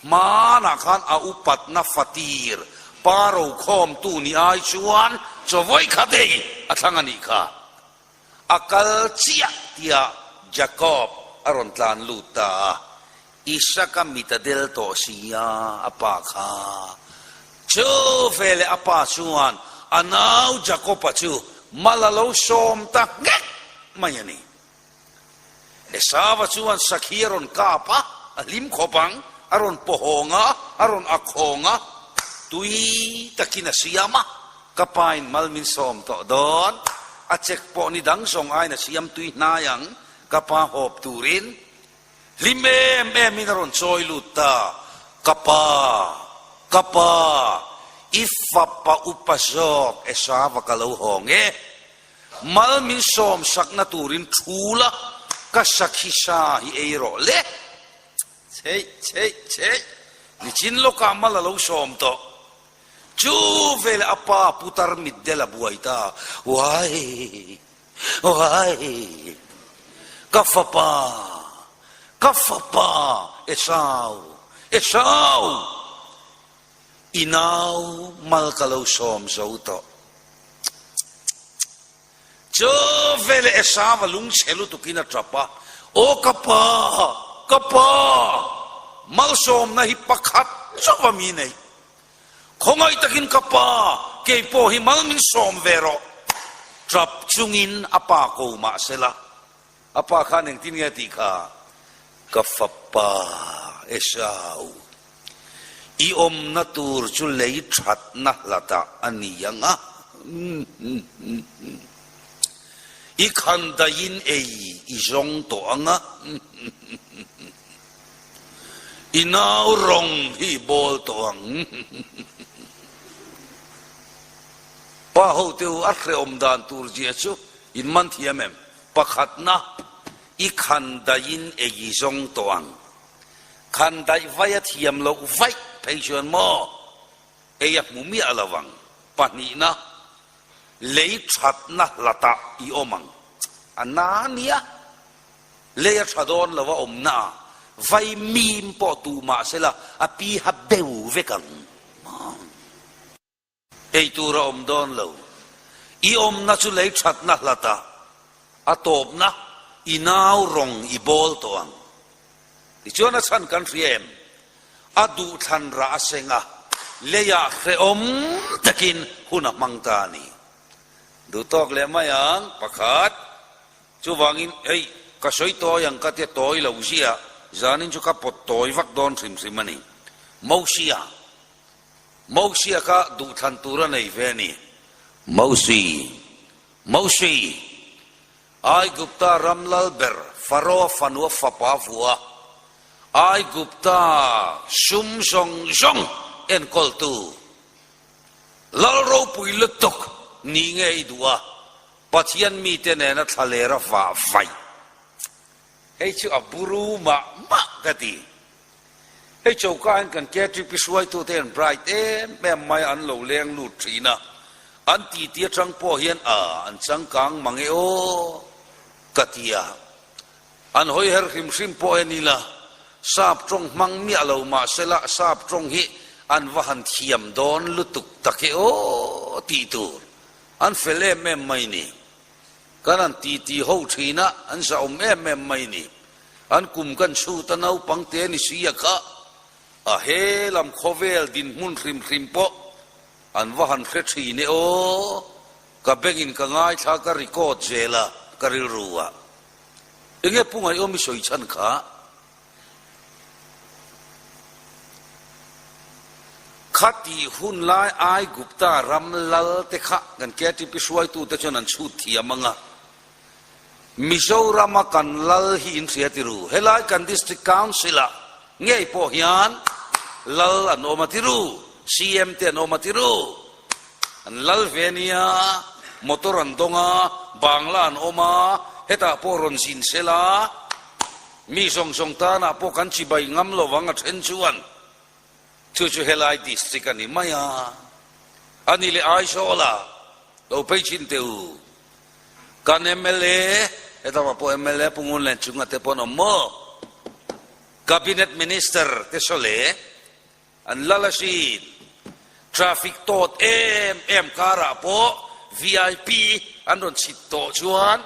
Hmanah khan a upatna fatir pa rokhawmtu ni ai chuan chaw vawi khat ei a thlang a nih kha. A kal chiah tiah Jakob a rawn tlan lut ta a, Isaka mit a del tawh si a, a pa kha. Chu veleh a pa chuan a nau Jakob-a chu mal a lo sawm ta nghek mai a ni. Esava chuan sakhi a rawn kap a, a hlim khawp ang, a rawn pawhawng a, a rawn akhawng a, tui takin a siam a. Ka pain mal min sawm tawh dawn, a chek pawh ni dang zawng aiin a siam tui hnai ang, ka pa hawp turin hlim em em in a rawn chawi lut ta, ka pa, ka pa, i fapa upa zawk Esava ka lo hawng e, mal min sawm sakna turin thu la, ka sakhi sa hi ei rawh le. Cheih, cheih, cheih, nichin lawkah mal a lo sawm tawh. Chu veleh a pa putar mitdel a buai ta, Uai! Uai! Ka fapa! Ka fapa! Esau! Esau! I nau mal ka lo sawm zo tawh. Chu veleh Esau a lungchhe lutukin a tap a, Aw ka pa, ka pa! Malsawmna hi pakhat chauh a mi nei. Khawngaih takin ka pa, kei pawh hi mal min sawm ve rawh. Tap chungin a pa ko mah sela, a pa khan engtin nge a tih kha? Ka fapa Esau, i awmna tur chu lei thatna hlatah a ni ang a. I khan daihin ei i zawng tawh ang a. I nau rawng hi i bawl tawh ang. Pa ho te u a hrehawm dan tur zia chu in man thiam em? Pakhatna, i khan daihin ei i zawng tawh ang. Khan daih vai a thiam loh vaih phei chuan maw ei a hmu miah lo ang. Pahnihna, lei thatna hlatah i awm ang. A na nia. Lei a tha dawn lo a awmna ah vai mim pawh tu mah sela a pi ha beu vek ang. Ei tur a awm dawn lo. I awmna chu lei thatna hlat ah a tawpna i nau rawng i bawl tawh ang. Tichuan a chhan kan hria em? A duhthlan rah a seng a, leiah hrehawm takin hun a hmang ta a ni. Duh tawk leh mai ang, pakhat. Chuvangin, hei, ka sawi tawi ang ka tia tawi lo zia, zanin chu ka pawt tawi vak dawn hrim hrim a ni. Mosia, Mosia kha duhthlan tur a nei ve a ni. Mosi, Mosi, Aigupta ram lal ber Faroa fanua fapa vua, Aigupta sum zawng zawng enkawltu, lal ropui lutuk ni nge i duh a? Pathian mite nena thlalera vah vaih. Hei chu a buru mah mah ka ti. Hei choka hian kan KTP hruaitute hian bright em em mai an lo leng lut thin a, an titi atang pawh hian a an changkang mang e aw ka ti a. An hawi her hrim hrim pawh en ila, sap tawng hmang miah lo mahsela sap tawng hi an va han thiam dawn lutuk tak e aw tih tur. An fel em em mai ni. Kan han titi ho thin a, an zahawm em em mai ni. An kum kan chhut a naupang te ni si a kha a he lam khawvel dinhmun hrim hrim pawh an va han hre thin e aw. Ka bengin ka ngaithla ka record zel a, ka rilru a. Enge Pu Ngaihawm i sawi chhan kha? Khatih hun lai Aigupta ram lal te kha kan KTP hruaitute chuan an chhut thiam ang a, Mizorama kan lal hi in hria ti ru, helai kan District Council ah ngei pawh hian lal an awm a ti ru, CM te an awm a ti ru, an lal ve nia, motor an dawng a, bangla an awm a, hetah pawh rawn zin sela, Mi zawng zawng tanah pawh kan chibai ngam lo vang a then chuan chu chu helai district a ni mai a, a ni leh Aizawla lo phei thin teh u. Kan mla, hetah pawh mla Pu Ngunlen chunga te pawh an awm maw? Cabinet Minister te saw le An lal asin. Traffic tawt em em karah pawh vip an rawn chhit tawh chuan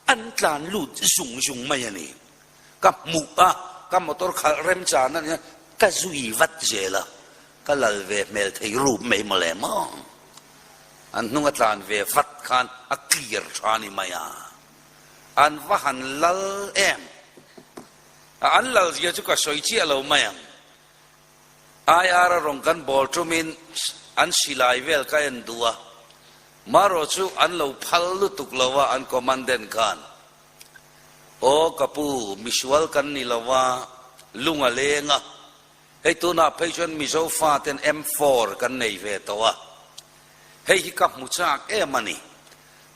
an tlan lut zung zung mai a ni. Ka hmuh a, ka motor khalh remchan a nia, ka zui vat zel a, ka lal ve hmel thei rup mai mawle maw. An hnung a tlan ve vat khan a clear tha ni mai a. An va han lal em. A an lal zia chu ka sawi chiah lo mai ang. IR a rawn kan bawl tumin an silai vel ka en duh a, marawh chu an lo phal lutuk lo a an commandant khan, Aw ka pu, misual kan ni lo a, lung a leng a, hei tunah phei chuan Mizo faten M4 kan nei ve tawh a, hei hi ka hmu chak em a ni.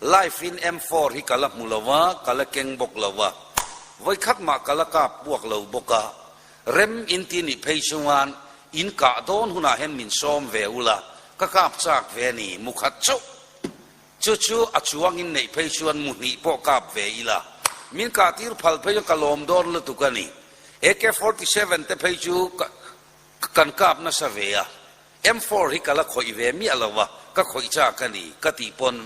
Life in M4 hi ka la hmu lo a, ka la keng bawk lo a, vawikhat mah ka la kap puak lo bawk a, rem in ti nih phei chuan in kah dawn hunah hian min sawm ve ula, ka kap chak ve a ni, mu khat chauh. Chu chu a chuang in neih phei chuan mu hnih pawh kap ve ila, min kah tir phal phei chuan ka lawm dawn lutuk a ni. AK-47 te phei chu kan kap nasa ve a. M4 hi ka la khawih ve miah lo a, ka khawih chak a ni ka tih pawn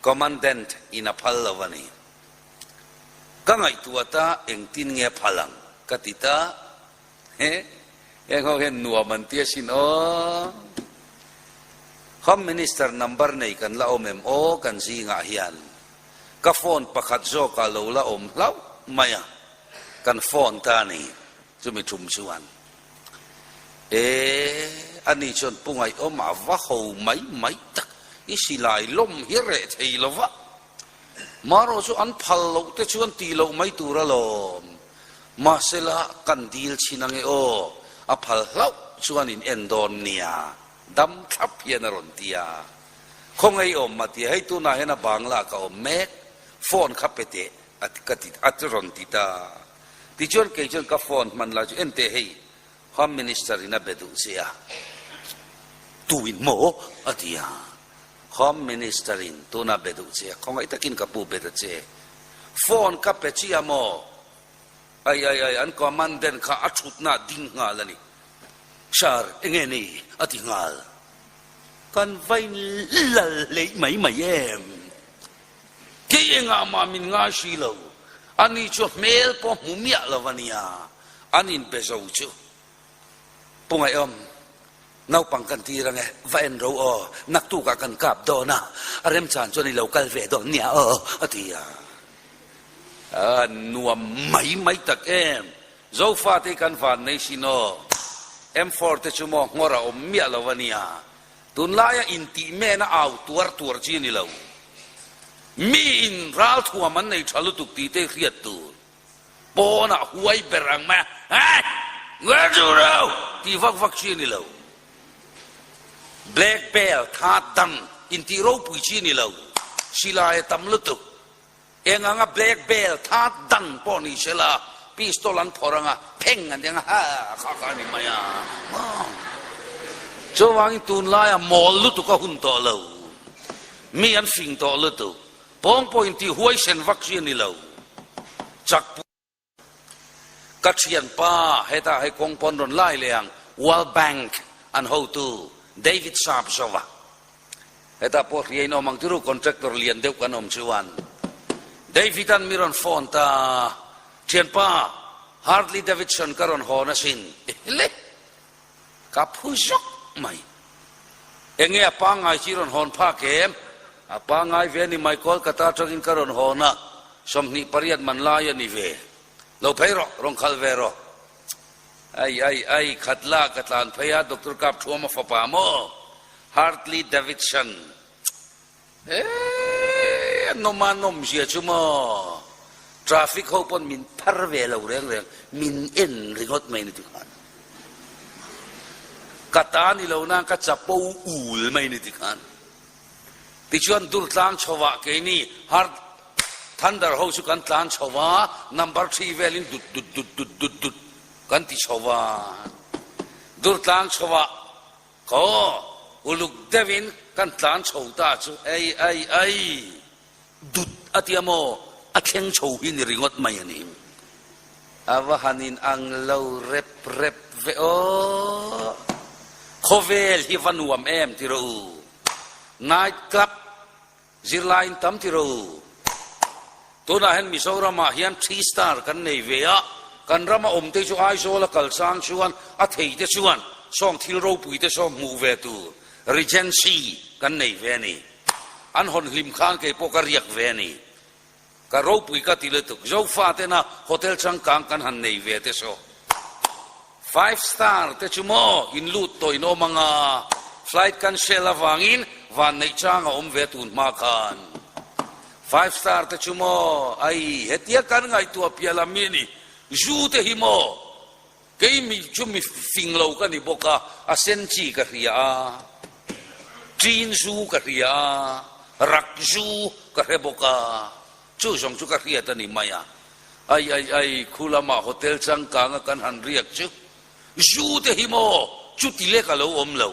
Commandant in a phal lo a ni. Ka ngaihtuah ta engtin nge phal ang ka ti ta. He, heng ho hian nuam an ti asin aw. Home Minister number nei kan la awm em aw kan zingah hian. Ka phone pakhat zawkah lo la awm hlauh mai a, kan phone ta a ni. Chumi tum chuan, E, ani chuan Pu Ngaihawm a va ho mai mai tak, i silai lawm hi reh thei lo va, marawh chu an phal loh te chuan tih loh mai tur alawm, mahsela kan dil chhin ange aw, a phal hlauh chuan in en dawn nia, dam thlap hian a rawn ti a. Khawngaihawm a ti a, hei tunah hian a bangla ka awm mek, phone kha pe teh a ka ti a rawn ti ta. Tichuan kei chuan ka phone hman lai chu en teh hei Home Minister in a be duh che a, tuin maw? a ti a. Home Minister in tuna be duh che a, khawngaih takin ka pu be ta che. Phone ka pe chiah maw? Ai ai ai an commandant kha a thutna a ding nghal a ni. Sir, enge ni? a ti nghal. Kan vain lal hleih mai mai em? Kei engah mah min ngai si lo, ani chu hmel pawh hmu miah lo a nia, an inbe zo chu. Pu Ngaihawm, naupang kan tir ange, va en ro aw, naktukah kan kap dawn a, a remchan chuan i lo kal ve dawn nia aw, a ti a. A nuam mai mai tak em, Zofate hi kan van nei sin aw, M4 te chu maw nghawr a awm miah lo a nia, Tunlaia intih mena au tuar tuar chi a ni lo. Miin ralthuam an nei tha lutuk tih te hriat tur. Pawnah huai ber ang mai a, Hey! Ngel chu reu! tih vak vak chi a ni lo. Black belt tha dang intih ropui chi a ni lo. Silai a tam lutuk. Eng anga black belt tha dang pawh ni se la, pistol an phawrh anga pheng an ti anga ha kha kha a ni mai a. Chuvangin tunlaia mawl lutuk a hun tawh lo, mi an fing tawh lutuk, pawng pawh intih huaisen vak chi a ni lo, chak Ka thianpa hetah hei kawng pawn rawn lai leh ang, World Bank an hotu David Sapzova. Hetah pawh hriain awm ang tiru contractor lian deuh kan awm chuan. David an mi rawn phone ta, Thianpa, Harley Davidson ka rawn hawn asin. Le! Ka phu zawk mai. Enge a pangngai chi rawn hawn phak em? A pangngai ve a ni mai, Kolkata atangin ka rawn hawn a, 28 man lai a ni ve. Lo phei rawh, rawn khalh ve rawh. Ai, ai, ai, khat la ka tlan phei a, Doctor Kapthuama fapa maw? Hartley Davidson. Eee, a nawm a nawm zia chu maw? Traffic ho pawn min phar ve lo reng reng, min en ringawt mai ni ti khan. Ka ta ni lo nan ka chapo ul mai ni ti khan. Tichuan Durtlang chhovah keini Hard Thunder ho chu kan tlan chho va, number thi velin dut dut dut dut dut dut kan ti chho va. Durtlang chhovah Khaw, uluk deuhin kan tlan chho ta chu ei ei ei, dut a tia maw, a thleng chho hi ni ringawt mai a ni. A va han in ang lo rep rep ve aw. Khawvel hi va nuam em ti rawh u. Night club Zirlaiin tam ti ro. Tunah hian Mizoramah hian three star kan nei ve a, kan rama awm te chu Aizawl a kal chang chuan a thei te chuan sawng thil ropui te saw hmuh ve tur Regency kan nei ve a ni. An hawn hlim khan kei pawh ka riak ve a ni. Ka ropui ka ti lutuk. Zofa tena hotel changkang kan han nei ve te saw. Five star te chu maw in lut tawh in awm anga flight cancel avangin van neih chang a awm ve tun hma khan. Five star te chu maw ai hetia kan ngaihtuah piah lam mi a ni. Zu te hi maw kei mi chu mi fing lo ka ni bawk a, a sen chi ka hria a, chin zu ka hria a, rak zu ka hre bawk a. Chu zawng chu ka hriat a ni mai a. Ai ai ai, khu lamah hotel changkanga kan han riak chu zu te hi maw chuti lek a lo awm lo,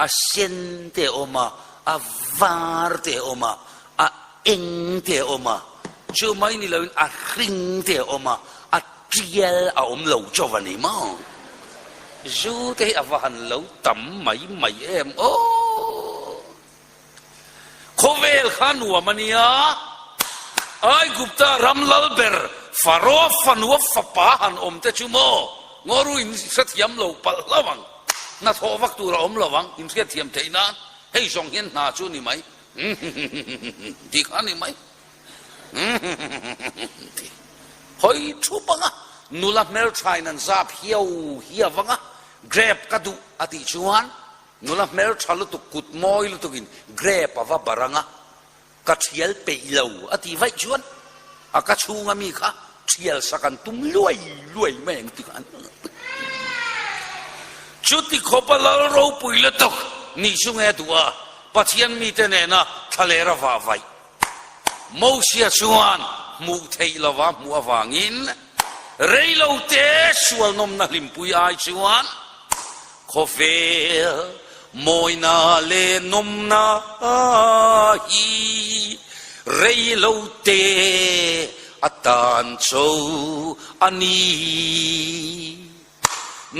a sen te a awm a, a var te a awm a, a eng te a awm a, chu mai ni loin a hring te a awm a, a tial a awm lo chauh a ni maw? Zu te hi a va han lo tam mai mai em aw! Khawvel kha nuam a nia. Aigupta ram lal ber Faroa fanua fapa han awm te chu maw ngaw in hrethiam lo palh hlauh ang. Hnathawh vak tur a awm lo ang, in hriatthiam theih nan hei zawng hian hna chu a ni mai tih kha a ni mai tih. Hawi thup anga nula hmelthain an zap hiau hiau anga grape ka duh a tih chuan Nula hmeltha lutuk kut mawi lutukin grape a va bar ang a, ka thial peih lo a tih vaih chuan a ka chhunga mi kha thial sak an tum luai luai mai ang ti khan chuti khawpa lal ropui lutuk nih chu nge duh a, Pathian mite nena thlaler a vah vaih. Mosia chuan hmuh theih lova hmuh avangin reilote sual nawmna hlimpui ai chuan khawvel mawina leh nawmna hi reilote atan cho a ni.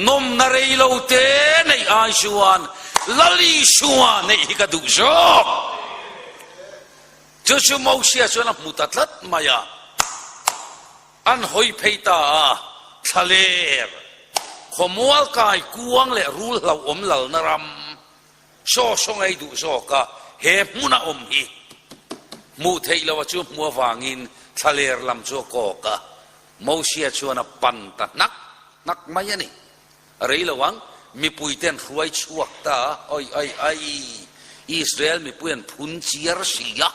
Nawmna reilote neih ai chuan Lal Isua neih hi ka duh zawk. Chu chu Mosia chuan a hmu ta tlat mai a, an hawi phei ta a, thlaler, khawmual kai kuang leh rul hlauhawm lalna ram, saw saw ngei duh zawk a, he hmuna awm hi hmuh theih loh a chu hmu avangin thlaler lam chu a kawk a, Mosia chuan a pan ta hnak hnak mai a ni. A rei lo ang, mipuite an hruai chhuak ta a, Oi, ai, ai, Israel mipui an phun chiar si a.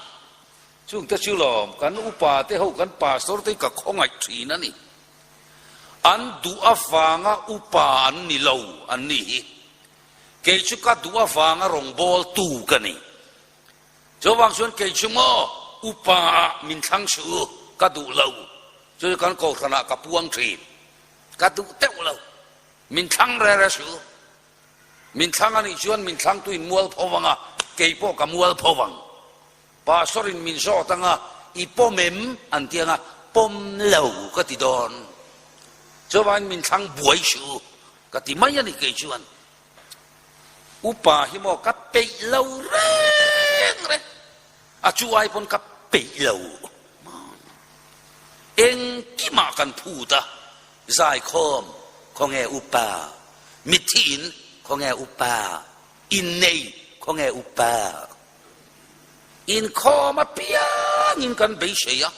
Chungte chu lawm, kan upa te ho, kan pastor te hi ka khawngaih thin a ni. An duh avanga upa an ni lo an ni hi. Kei chu ka duh avanga rawngbawltu ka ni. Chuvang chuan kei chu maw upa ah min thlang suh u, ka duh lo. Chu chu kan kohhran ah ka puang thin. Ka duh teuh lo. Min thlang re re suh u. Min thlang a nih chuan min thlangtu in mual pho vang a, kei pawh ka mual pho vang. Pastor in min zawt ang a, i pawm em? an ti ang a, pawm lo ka ti dawn. Chuvangin min thlang buai suh u, ka ti mai a ni kei chuan. Upa hi maw ka peih lo reng reng, a chu ai pawn ka peih lo. Engkimah kan phut a, zaikhawm khawnge upa, mitthi in khawnge upa, innei khawnge upa. Inkhawm apiangin kan beisei a,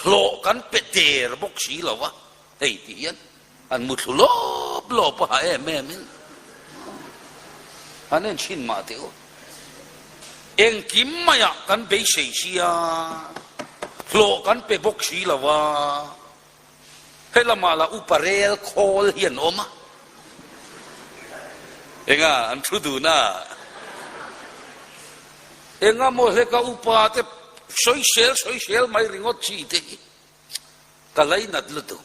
Hlawh kan pe der bawk si lo a, hei ti hian an muthlu lawp lawp a ha em em in an en thin mah teh u. Engkim maiah kan beisei sia, hlawh kan pe bawk si lo a, he lamah lah upa rel khawl hi an awm a, enga an thu dun a, Enga maw hleka upa te sawisel sawisel mai ringawt chi te hi ka lainat lutuk.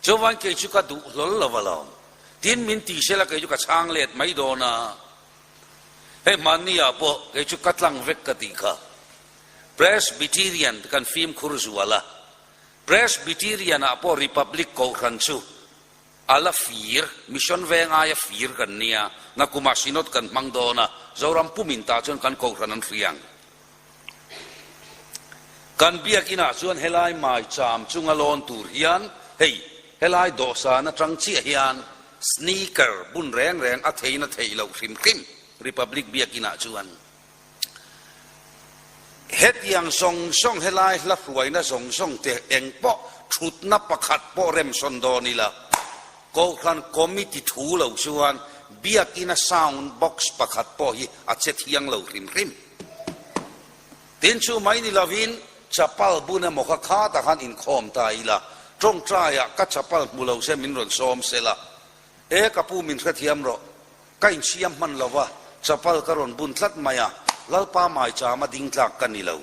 Chuan kei chu ka duh hlawl lo alawm. Tin min ti sela kei chu ka chhang let mai dawn a. Hei hmanni ah pawh kei chu ka tlang vek ka tih kha. Presbyterian kan fimkhur zual a. Presbyterian ah pawh Republic Kohhran chu A la fir, Mission veng aia fir kan nia, nakumah Synod kan hmang dawn a, Zoram pumin tah chuan kan kohhran an hria ang. Kan biakinah chuan helai maicham chunga lawn tur hian hei helai dawhsan atang chiah hian sneaker bun reng reng a thein a theih loh hrim hrim Republic biakinah chuan. Hetiang zawng zawng helai hla hruaina zawng zawng te eng pawh thutna pakhat pawh remsawn dawn ila, Kohhran Committee thu lo chuan biakina sound box pakhat pawh hi a che thiang lo hrim hrim. Tin chu mai ni lovin chapal bun emaw kha khatah khan inkhawm ta ila, tawngtaiah ka chapal hmu lo se min rawn sawm sela, E ka pu min hrethiam rawh, Ka insiam hman lo va, chapal ka rawn bun tlat mai a, Lalpa maichama ding tlak ka ni lo.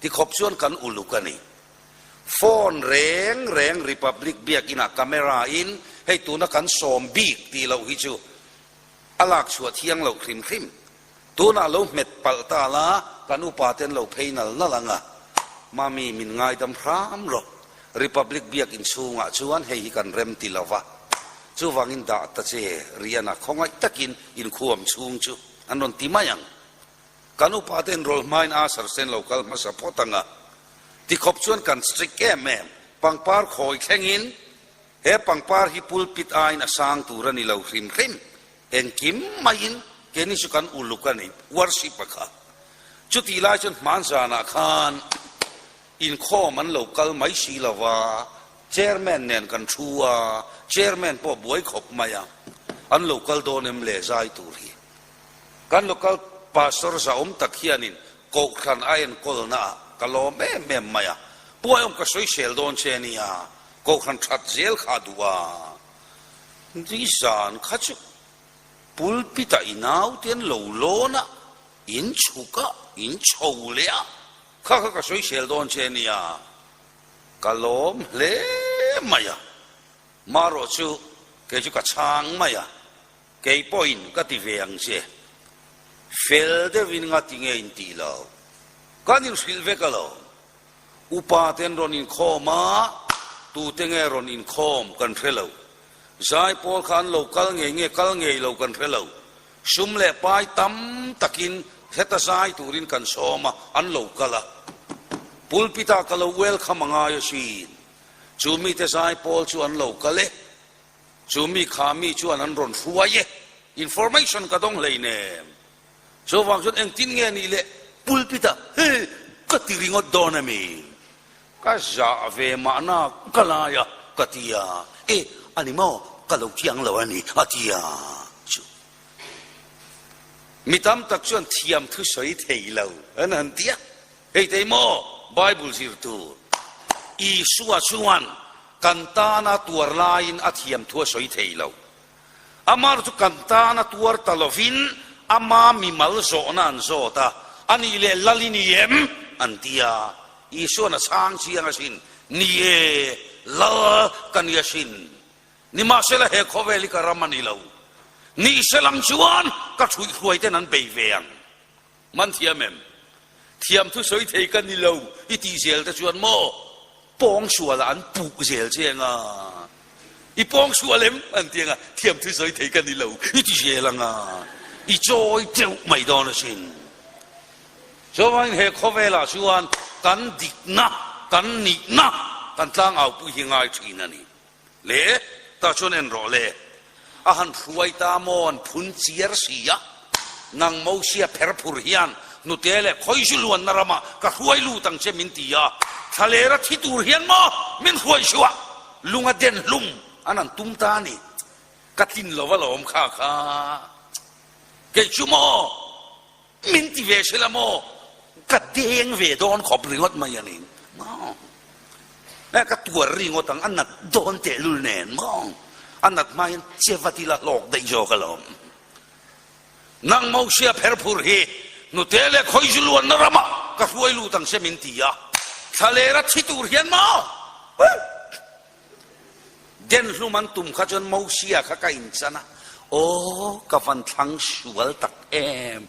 Tikhawp chuan kan uluk a ni. Phone reng reng Republic biakinah camera in hei tuna kan sawm bik tih loh hi chu a lak chhuah thiang loh hrim hrim. Tunah lo hmet palh ta la, kan upa ten lo phei nal nal ang a, Mami min ngaidam hram rawh. Republic biakin chhungah chuan hei hi kan rem ti lo va. Chuvangin dah ta che, Riana khawngaih takin inkhuam chhung chu an rawn ti mai ang. Kan upa te inrawlh hmain Asher sen lo kal hmasa phawt ang a. Tikhawp chuan kan strict em em. Pangpar khawi thlengin he pangpar hi pulpit aiin a sang tur a ni lo hrim hrim. Engkim maiin keini chu kan uluk a ni, worship a kha. Chutih lai chuan hman zanah khan inkhawm an lo kal mai si lo va, chairman nen kan thu a, chairman pawh buai khawp mai a, an lo kal dawn em le zai tur hi. Kan local pastor zahawm tak hianin kohhran a enkawlna ah ka lawm em em mai a, Puaiawm ka sawisel dawn che nia, kohhran that zel kha a duh a, nizan kha chu pulpit ah i naute an lo lawn a, in chhuk a, in chho leh a, kha kha ka sawisel dawn che nia, ka lawm hle mai a, marawh chu kei chu ka chhang mai a. Kei pawhin ka ti ve ang che. Fel deuhin nga ti nge in tih lo. Kan inhrilh vek alawm. Upa te an rawn inkhawm a, tute nge rawn inkhawm kan hre lo. Zaipawl kha an lo kal ngei nge kal ngei lo kan hre lo. Sum leh pai tam takin heta zai turin kan sawm a, an lo kal a. Pulpit ah ka lo welcome a ngai asin. Chu mite zaipawl chu an lo kal e. Chu mi kha mi chuan an rawn hruai e, information ka dawng hleinem. Chuvang chuan engtin nge nih le pulpit ah he ka ti ringawt dawn a mi? Ka zah ve mahna ka lai a ka ti a, e a ni maw ka lo chiang lo a ni a ti a chu. Mi tam tak chuan thiam thusawi thei lo an han ti a, Hei te maw Bible zir tur Isua chuan kan tana tuar laiin a thiam thu a sawi thei lo. Amar chu kan tana tuar ta lovin ama mimal zawhna an zawt a, a nih leh lal i ni em? an ti a. Isua'n a chhang chiang asin, Ni e, lal ka ni asin. Nimahsela he khawvel hi ka ram a ni lo. Nihselang chuan ka ṭhuihhruai ten an bei ve ang. Man thiam em? Thiam thu sawi thei ka ni lo i tih zel te chuan maw pawng sualah an puh zel che anga i pawng sual em an ti anga thiam thu sawi thei ka ni lo i ti zel anga i chawi teuh mai dawn asin. Chuvangin he khawvelah chuan kan dikna, kan nihna kan tlangaupui hi ngai thin a ni. Le, tah chuan en rawh le. A han hruai ta maw an phun chiar si a, nang Mosia pher phur hian hnute leh khawizu luanna ramah ka hruai lut ang che min ti a, thlalera thi tur hian maw min hruai suah, lung a den hlum an han tum ta a ni. Ka tlin lo alawm kha kha. Kei chu maw? Min ti ve sela maw? Ka deng ve dawn khawp ringawt mai a ni maw? Eh, ka tuar ringawt ang, a nat dawn tehlul nen maw? A nat hma hian che vat ila hlawk daih zawk alawm. Nang Mosia pherphur hi hnute leh khawizu luanna ramah ka hruai lut ang che min ti a, thlalera thi tur hian maw? Den hlum an tum kha chuan Mosia kha ka inchan a, Aw, ka van thlang sual tak em!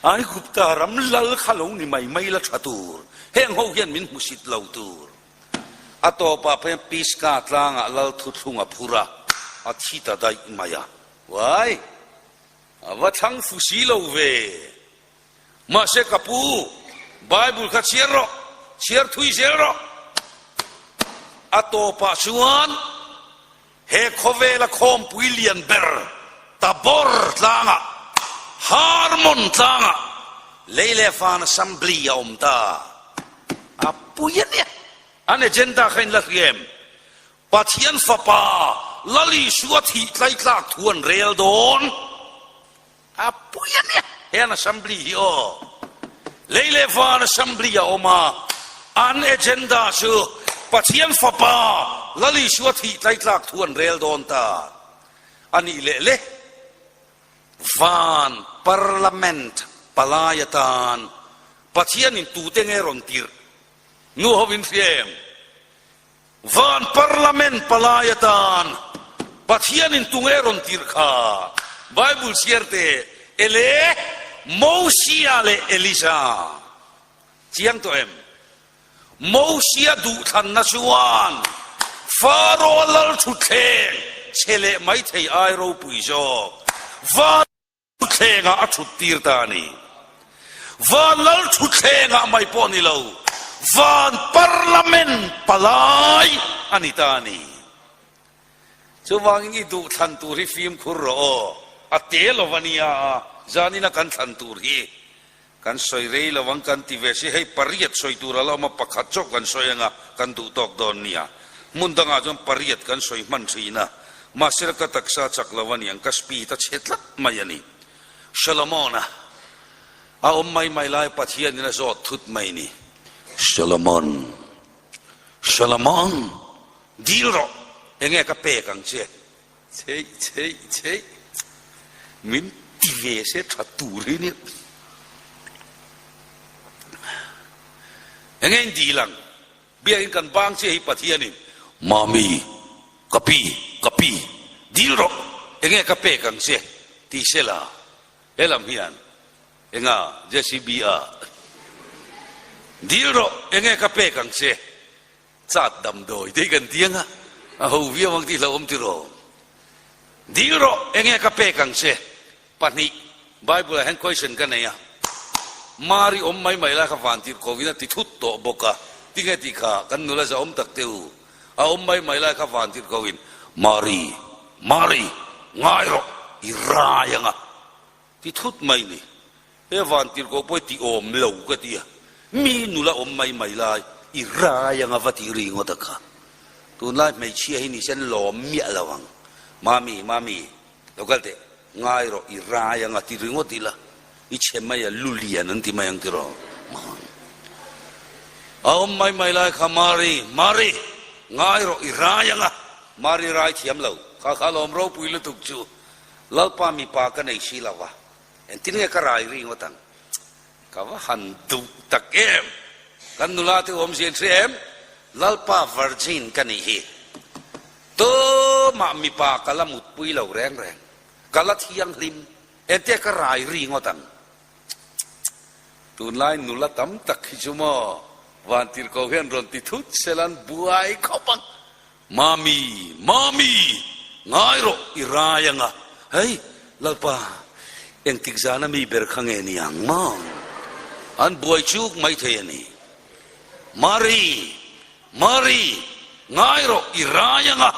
Aigupta ram lal kha lo ni mai mai la tha tur, heng ho hian min hmusit lo tur. A tawpah phei Pisgah tlangah lal thuthlung a phur a, a thi ta daih mai a. Uai! A va thlang fu si lo ve! Mahse ka pu, Bible kha chhiar rawh, chhiar thui zel rawh. A tawpah chuan he khawvela khawmpui lian ber Tabor tlangah, Harmon tlangah lei leh van assembly a awm ta. A pui a nia. An agenda kha in la hria em? Pathian Fapa Lal Isua thih tlaitlak thu an rel dawn. A pui a nia he an assembly hi aw. Lei leh van assembly a awm a, an agenda chu Pathian Fapa Lal Isua thih tlaitlak thu an rel dawn ta a nih leh le. Van Parliament palai atan Pathianin tute nge rawn tirh? Nu hovin hria em? Van Parliament palai atan Pathianin tunge rawn tirh kha? Bible chhiar teh, Ele, Mosia leh Elija. Chiang tawh em? Mosia duhthlanna chuan Faro lal thutthleng chhe leh maithei ai ropui zawk. Van thutthlengah a thut tir ta a ni. Van lal thutthlengah mai pawh ni lo, van parliament palai a ni ta a ni. Chuvangin i duh thlan tur hi fimkhur rawh aw, a te lo a nia, zanina kan thlan tur hi kan sawi rei lo ang kan ti ve si, hei pariat sawi tur a la awm a, pakhat chauh kan sawi anga kan duh tawk dawn nia. Hmun dangah chuan pariat kan sawi hman thin a, mahse ka taksa chak lo a niang, ka speed a chhe tlat mai a ni. Solomon-a a awm mai mai lai Pathianin a zawt thut mai ni. Solomon, Solomon, dil rawh, enge ka pek ang che? Cheih, cheih, cheih, min ti ve se tha tur hi nia. Enge in dil ang? Biakin kan bang chiah hi Pathianin, Mami, ka pi, ka pi, dil rawh, enge ka pek ang che? ti se la, he lam hian enga JCB a dil rawh, enge ka pek ang che? Chat damdawi te hi kan ti anga, a ho viau ang tih hlauhawm tiraw? Dil rawh, enge ka pek ang che? Pahnih, Bible ah hian question ka nei a, Mari awm mai mai lai kha van tirh ko in a ti thut tawh bawk a, tinge tih kha kan nula za awm tak teh u, a awm mai mai lai kha van tirh ko in Mari, Mari, ngai rawh, i rai ang a ti thut mai ni. He van tirh ko pawh i ti awm lo ka ti a, mi nula awm mai mai lai i rai ang a va tih ri ngawt a kha. Tunlai hmeichhia hi nise an lawm miah lo ang. Mami, Mami, Lo kal teh, ngai rawh, i rai anga ti ringawt ila, i chhe mai a, lu lian an ti mai ang tiraw? A awm mai mai lai kha Mari, Mari, ngai rawh, i rai anga, Mari rai thiam lo, kha kha lawm ropui lutuk chu, Lalpa mipa ka nei si lo va, engtin nge ka rai ringawt ang? Ka va han duh tak em! Kan nula te awmzia in hria em? Lalpa virgin ka nih hi. Tumah mipa ka la mutpui lo reng reng. Ka la thianghlim. Engtia ka rai ri ngawt ang. Tunlai nula tam tak hi chu maw Vantirhko hian rawn ti thut sela an buai khawp ang. Mami, Mami, ngai rawh i rai anga. Hei, Lalpa, engtik zana mi ber kha nge ni ang maw? An buai chuk mai thei a ni. Mari, Mari, ngai rawh i rai anga.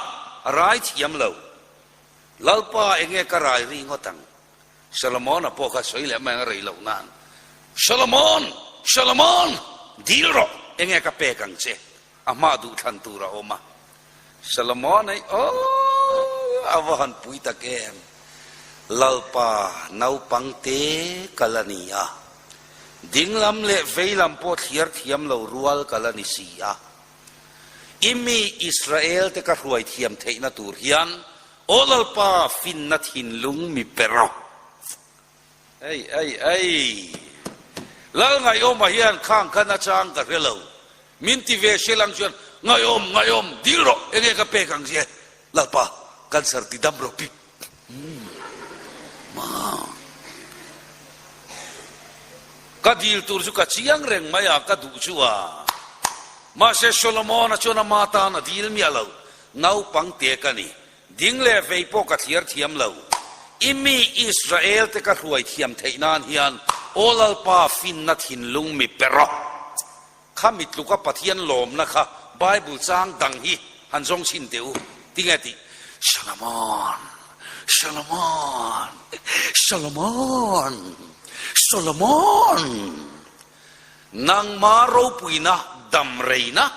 A rai thiam lo. Lalpa, enge ka rai ri ngawt ang? Solomon-a pawh kha sawi leh mai ang a rei loh nan. Solomon, Solomon, dil rawh, enge ka pek ang che? A hma duh thlan tur a awm a. Solomon ei aww a va han pui tak em. Lalpa naupang te kal a ni a. Dinglam leh veilam pawh thliar thiam lo rual kal a ni si a. I mi Israel te ka hruai thiam theihna tur hian aw Lalpa finna thinlung mi pe rawh. Ei ei ei. Lal Ngaihawma hian khang kha nachang ka hre lo. Min ti ve hre lang chuan Ngaihawm Ngaihawm dil rawh enge ka pek ang che Lalpa cancer ti dam rawh pip. Ma. Ka dil tur chu ka chiang reng mai a ka duh chu a. Mahse Solomon-a chuan ama tan a dil miah lo. Naupang te ka ni. Ding leh vei pawh ka thliar thiam lo. I mi Israel te ka hruai thiam theih nan hian Aw Lalpa finna thinlung mi pe rawh. Kha mi tluka Pathian lawmna kha Bible chang dang hi han zawng chhin teh u. Tinge tih? Solomon, Solomon, Solomon, Solomon! Nangma ropuina, damreina,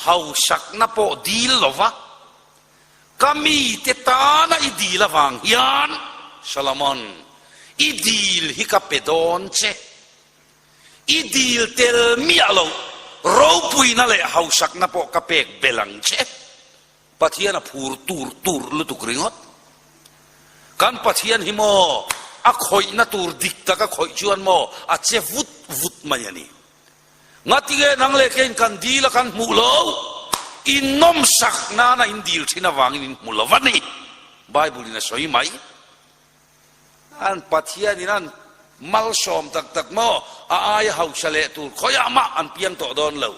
hausakna pawh dil lova, Ka mite tana i dil avang hian, Solomon, i dil hi ka pe dawn che. I dil tel miah loh, ropuina leh hausakna pawh ka pek bel ang che. Pathian a phur tur tur lutuk ringawt. Kan Pathian hi maw, a khawihna tur dik tak a khawih chuan maw, a che vut vut mai a ni. Ngatinge nang leh keiin kan dil a kan hmuh lo? In nawmsak nana in dil thin avangin in hmu lo va ni. Bible in a sawi mai. An Pathian in an malsawm tak tak maw? A aia hausa leh tur khawiah mah an piang tawh dawn lo.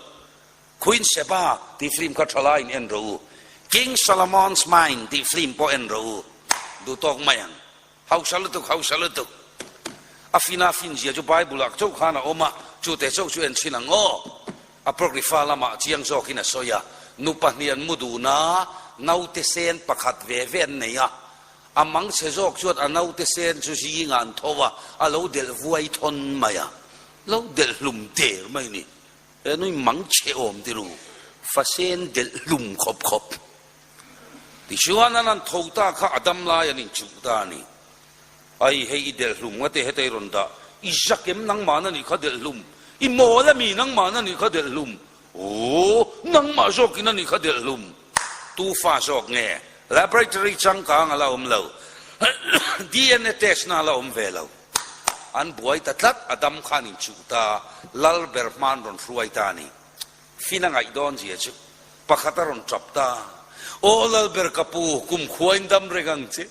Queen Sheba tih film kha tha laiin en rawh u. King Solomon's Mine tih film pawh en rawh u. Duhtawk mai ang. Hausa lutuk, hausa lutuk. A fina fin zia chu Bible-ah chauh khan a awm a, chute chauh chu en chhin ang aw. Apocrypha lamah chiang zawkin a sawi a, nu pahnih an mu dun a, naute sen pakhat ve ve an nei a. A mang chhe zawk chuan a naute sen chu zingah an tho a, a lo delh vuai thawn mai a, lo delh hlum der mai a ni. He nui mang chhe awm ti ru, fa sen delh hlum khawp khawp. Tichuan an han tho ta kha a dam lai an inchuh ta a ni. Ai hei i delh hlum nga te heta i rawn dah, i zak em nangmahna nih kha delh hlum, i mawl a mi nangmahna nih kha delh hlum, aw nangmah zawkin a nih kha delh hlum. Tu fa zawk nge? Laboratory changkang a la awm lo, DNA test na a la awm ve lo. An buai ta tlat, a dam khan inchuh ta, lal ber hman rawn hruai ta a ni. Fin a ngaih dawn zia chu pakhat a rawn tap ta. Aw Lalber ka pu, kum khuain dam reng ang che.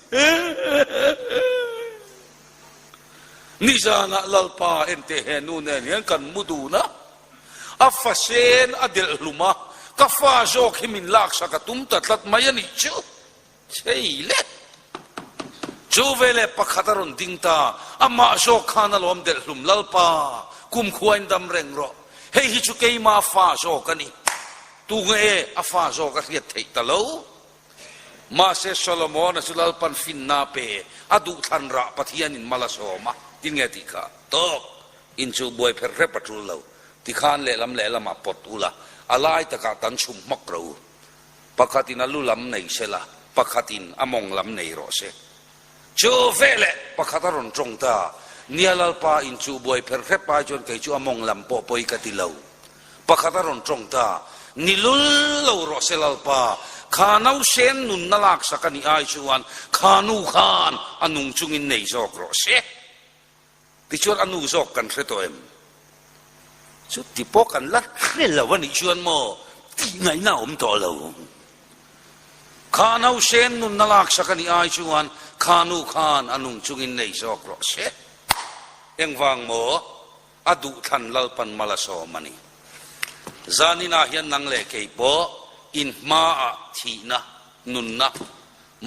Nizanah Lalpa enteh he nu nen hian kan mu dun a, a fa sen a delh hlum a, ka fa zawk hi min laksak a tum ta tlat mai a nih chu. Chei le! Chu veleh pakhat a rawn ding ta, amah zawk khan a lawm delh hlum Lalpa, kumkhuain dam reng rawh. Hei hi chu keima fa zawk a ni. Tunge a fa zawk a hriat theih ta lo? Mahse Solomona chu Lalpan finna a pe, a duhthlan rah Pathianin mal a sawm a, tin nge tih kha? Tawk! In chu buai pherh hrep a tul lo. Tikhan lehlam lehlamah pawt ula, a lai takah tan chhum hmak rawh u. Pakhatin a lu lam nei se la, pakhatin a mawng lam nei rawh se. Chu veleh pakhat a rawn tawng ta, Nia Lalpa in chu buai pher hrep ai chuan kei chu a mawng lam pawh pawi ka ti lo. Pakhat a rawn tawng ta, Ni lul lo rawh se Lalpa, kha nausen nunna laksak a nih ai chuan kha nu khan a nung chungin nei zawk rawh se. Tichuan a nu zawk kan hre tawh em? Chuti pawh kan la hre lo a nih chuan maw tih ngaihna a awm tawh lo. Kha nausen nunna laksak a nih ai chuan kha nu khan a nung chungin nei zawk rawh se. Engvang maw? A duhthlan Lalpan mal a sawm a ni. Zaninah hian nang leh kei pawh inhmaah thihna, nunna,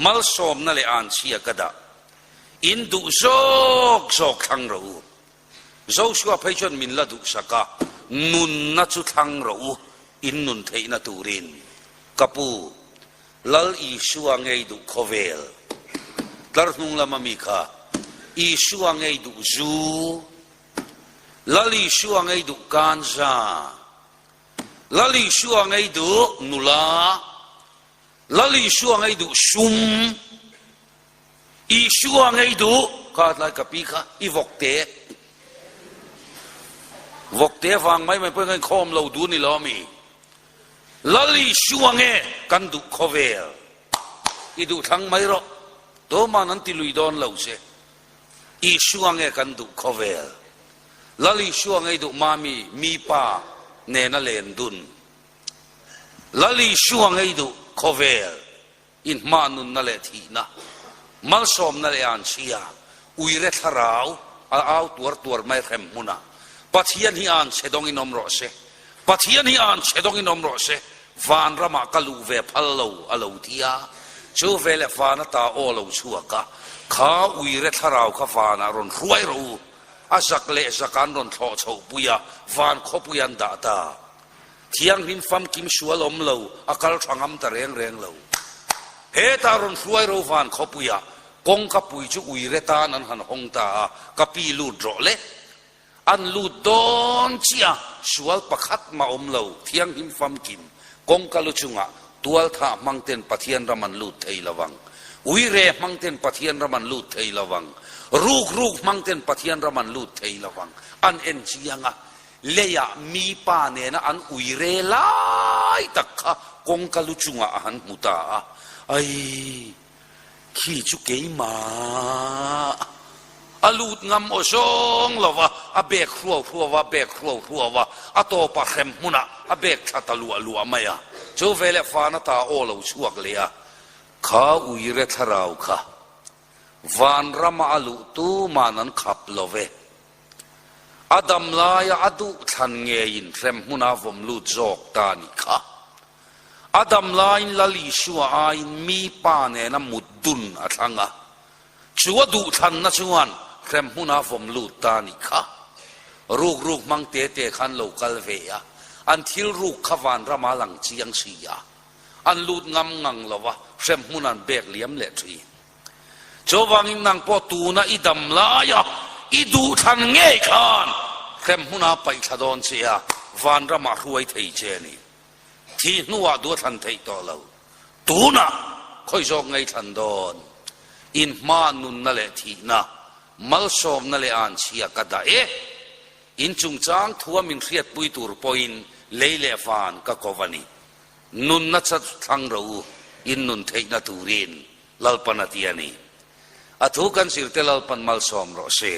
malsawmna leh anchhia ka dah. In duh zawk zawk thlang rawh u. Joshua phei chuan min la duhsak a, nunna chu thlang rawh u, in nun theihna turin. Ka pu, Lal Isua ngei duh khawvel, tlar hnung lama mi kha, Isua ngei duh zu, Lal Isua ngei duh kanza, Lal Isua ngei duh nula, Lal Isua ngei duh sum, Isua ngei duh kha tlai ka pi kha i vawkte vawkte vang mai mai pawhin kan inkhawm lo duh ni lo ami Lal Isua nge kan duh khawvel i duh thlang mai rawh tuman an ti lui dawn lo che Isua nge kan duh khawvel Lal Isua ngei duh mami mipa nena len dun Lal Isua ngei duh khawvel Inhma nunna leh thihna, malsawmna leh anchhia, uire thlarau a au tuar tuar mai hrem hmunah Pathian hi anchhe dawngin awm rawh se, Pathian hi anchhe dawngin awm rawh se, vanramah ka luh ve phal lo a lo ti a, chu veleh van ata aw lo chhuak a, kha uire thlarau kha vanah rawn hruai rawh u, a zak leh zak an rawn thlawh chhoh pui a, van khawpui an dah ta. Thianghlim famkim sual awm lo, a kal tha ngam ta reng reng lo. Hetah rawn hruai ro van khawpuiah kawngka pui chu uire tan an han hawng ta a, ka pi lut rawh le. An lut dawn chiah a, sual pakhat mah awm lo, thianghlim famkim kawngka lu chungah tualthah hmang ten Pathian ram an lut thei lo vang. Uire hmang ten Pathian ram an lut thei lo vang. Ruk ruk hmang ten Pathian ram an lut thei lo vang. An en chiang a, Leiah mi pa nena an ui re lai tak kha kawngka lu chungah a han hmu ta a, Ai, khi chu keimah a lut ngam aw zawng lo va, a bek hruau hruau a, bek hruau hruau a, a tawpa hrem hmunah a bek thla ta luah luah mai a. Chu veleh fana ta aw lo chhuak leh a, Kha uire thlarau kha vanrama a luh tuman an khap lo ve. A dam laia a duh thlan ngeiin hrem hmuna vawm lut zawk ta a nih kha. A dam laiin Lal Isua aiin mi pa nena mut dun a thlang a, chu a duh thlanna chuan Hremhmun a vawm lut ta a nih kha. Ruk ruk hmang te te khan lo kal ve a, an thil ruk kha vanram a lang chiang si a, an lut ngam ngang lo a, hremhmun an bek liam leh thin. Chuvangin nang pawh tuna i dam laia i duhthlan ngei khan hremhmun a paih thla dawn che a, vanram ah hruai thei che a ni. Thih hnuah duathlan theih tawh lo. Tunah khawi zawk ngaihthlan dawn? In hma nunna leh thihna, malsawmna leh anchhia ka dah e. In chungchang thua min hriatpui tur pawhin lei leh van ka ko a ni. Nunna chat thlang ro u, in nun theihna turin Lalpan a ti a ni. A thu kan zirte Lalpan malsawm rawh se.